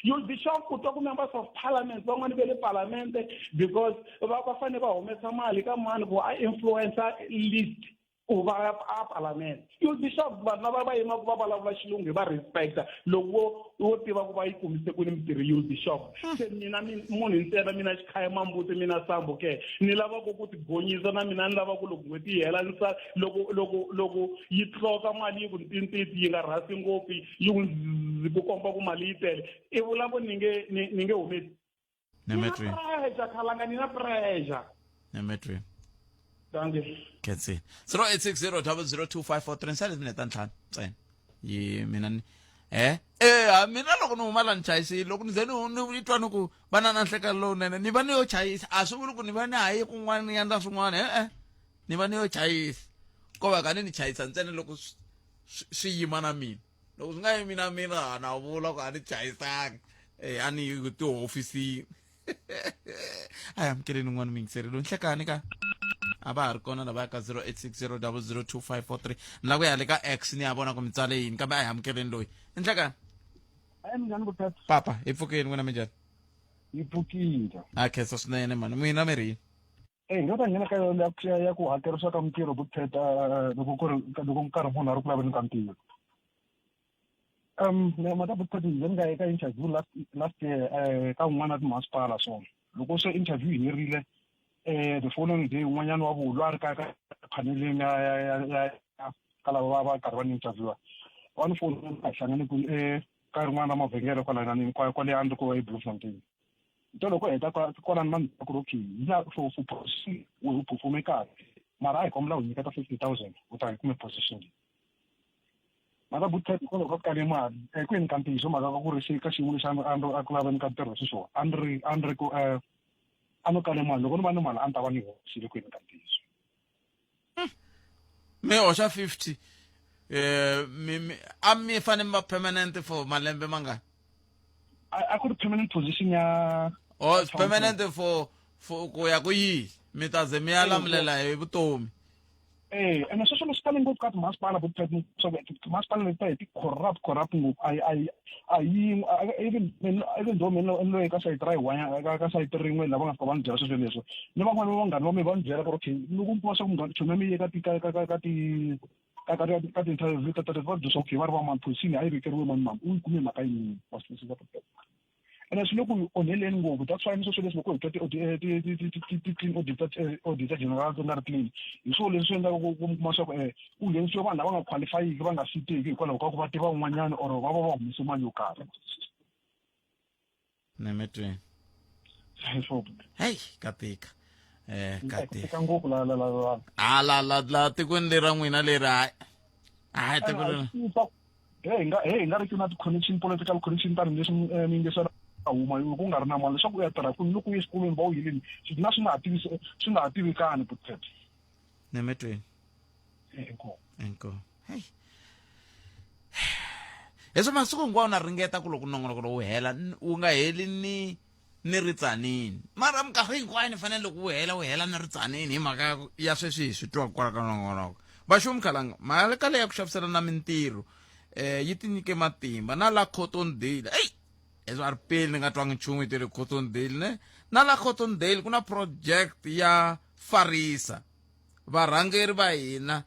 You will be shocked ku twa ku members of parliament van'wani va le palamente because va va fanele va humesa mali ka mani ku a influencer list ku va a palamente. You will be shocked vanhu lava va yimaka va vulavula xilungu hi va respecta, loko vo vo tiva ku va yi kumise kwini mintirho, you will be shocked. Se mina munhu ntsena, mina xikhaya mambuti, mina sambo ke ni lava ku ku tigonyisa na mina, ni lava ku loko n'hweti yi hela ni sa loko loko loko yi tloka mali yi ku ntintiti, yi nga rhasi ngopfu, yi ku ndzz, ku komba ku mali yi tele, i vula ku ni nge ni ni nge humesi. Nemetweni. Pressure khalanga, ni na pressure. Nemetweni. Dankie. Khensile. 0860 002543 nsale minete ta ntlhanu ntsena. Yi mina ni ha mina loko ni huma la ni chayisile, loko ni ze ni ni twa ni ku va na na nhlekelo lowunene, ni va ni yo chayisa. A swi vuli ku ni va ni hayi kun'wana ni endla swin'wana, ni va ni yo chayisa. Ko va ka ni ni chayisa ntsena loko swi yima na mina. Loko swi nga yimi na mina, na vula ku a ni chayisangi, a ni yi tihofisini. A hi amukeleni un'wana muyingiseri loyi. Nhlekani ka a va ha ri kona lava ya ka 0860 002543. Ni lava ku ya le ka X ni ya vona ku mi tsale yini, kambe a hi amukeleni loyi. Nhlekani. Hayi, minjhani Vuphepha? Papa, hi pfukeni, n'wina minjhani? Hi pfukile. A khensa swinene mani, n'wina mi ri yini? Eh, nga ta nghena ka yona ya ya ku hakerisiwa ka mintirho vupheta loko ku ri loko nkarhi munhu a ri ku laveni ka ntirho. Mina mhaka vupheta ni nga eka interview last last year ka un'wana wa timasipala, so loko se interview yi herile, the following day un'wanyana wa vulu a ri ka ka phaneleni ya ya ya ya ka lava va va karhi va ni interviewer, wa ni fonela, hi hlangane kwini. ka rin'wana ra mavhengele kwalani kwale a ni ri ku eBloemfontein. To loko heta kwalani va ni ku ri okay yi la for for position u performe kahle mara a hi kombela u nyiketa 50,000 u ta yi kume position leyi. Mhaka bootcamp hikwalaho ka ku kale mali kwini ka ntiyiso mhaka ka ku ri ka xiyimo lexi a ni a ku laveni ka ntirho sweswiwa a ni ri a ni ri ku a no kale mali loko ni va ni mali a ni ta va ni hoxile kwini ka ntiyiso. Mi hoxa 50 mi mi a mi fanele mi va permanent for malembe mangani? A ku ri permanent position ya Oh, it's permanent for ku ya ku yihi? Mi ta ze mi ya lamulela hi vutomi. Eh, ene sweswo leswi tale ngopfu ka timasipala bo timasipala leti ta hi ti-corrupt corrupt ngopfu a a a yi even even though mina ni loyi ka sayiti ra yi one ka sayiti rin'we lava nga fika va ni byela sweswo leswo ni van'wana va vanghana va mina va ni byela ku ri okay loko mi kuma swa ku munghana chomi ya mi ye ka ti ka ka ka ka ti ka ka ka ti-interview ta ta va byela okay va ri va mani position a yi vekeriwe mani mani u yi kume mhaka yini wa swi twisisa ene swi le ku hi onheleni ngopfu that's why ni sweswo leswi loko hi twa ti-clean auditor auditor general ti nga ri clean hi swona leswi swi endlaka ku ku mi kuma swa ku ku nghenisiwa vanhu lava nga qualifyiki va nga fiteki hikwalaho ka ku va tiva un'wanyana or va va va humese mali yo karhi. Nemetweni. Hey, ka tika. Ka tika ngopfu la la la la. Ah la la la tikweni leri ra n'wina leri hayi. Hayi tikweni leri. He hi nga he hi nga ri ki na ti-connection political connection tani leswi eh, mi nge huma ku nga ri na mali leswaku u ya tirha kwini loko u ye exikolweni va u yilini swi na swi nga ha tivisi swi nga ha tivikani butpet nemetweni inkomu inkomu hey heswo masiku hinkwawo na ringeta ku loko nongonoko lowu hela wu nga heli ni ni ri tsanini mara minkarhi hinkwayo ni fanele loko wu hela wu hela ni ri tsanini hi mhaka ya sweswi hi swi twaka kwala ka nongonoko vaxumi khalanga mali ka leyi ya ku xaviselana mintirho eh yi tinyike matimba na la cotton dale eyi hezwo a ri peli ni nga twangi nchumu yi tele cotton dale ne na la cotton dale ku na project ya farisa varhangeri va hina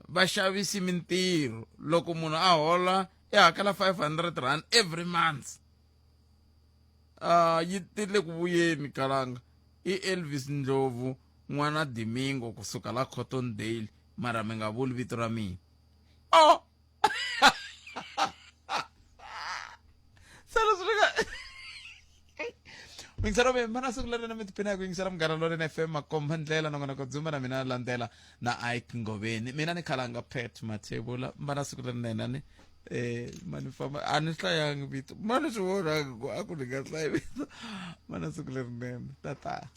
va xavisi mintirho loko munhu a hola i hakela 500 rand every month uh, yi tile ku vuyeni kalanga i elvis ndlovu n'wana dimingo kusuka la cottondale mara mi nga vuli vito ra mina oh salo swi ka yingisela ve mana siku leri na mi tiphina hi ku yingisela munghana lonene fm makomba ndlela nongonoko dzumba na mina landzela na ike ngoveni mina ni khalanga pet mathebula mana siku lerinene ni eh mani famba a ni hlayangi vito mani swi vona ku a ku ni nga hlayi vito mana siku lerinene tata.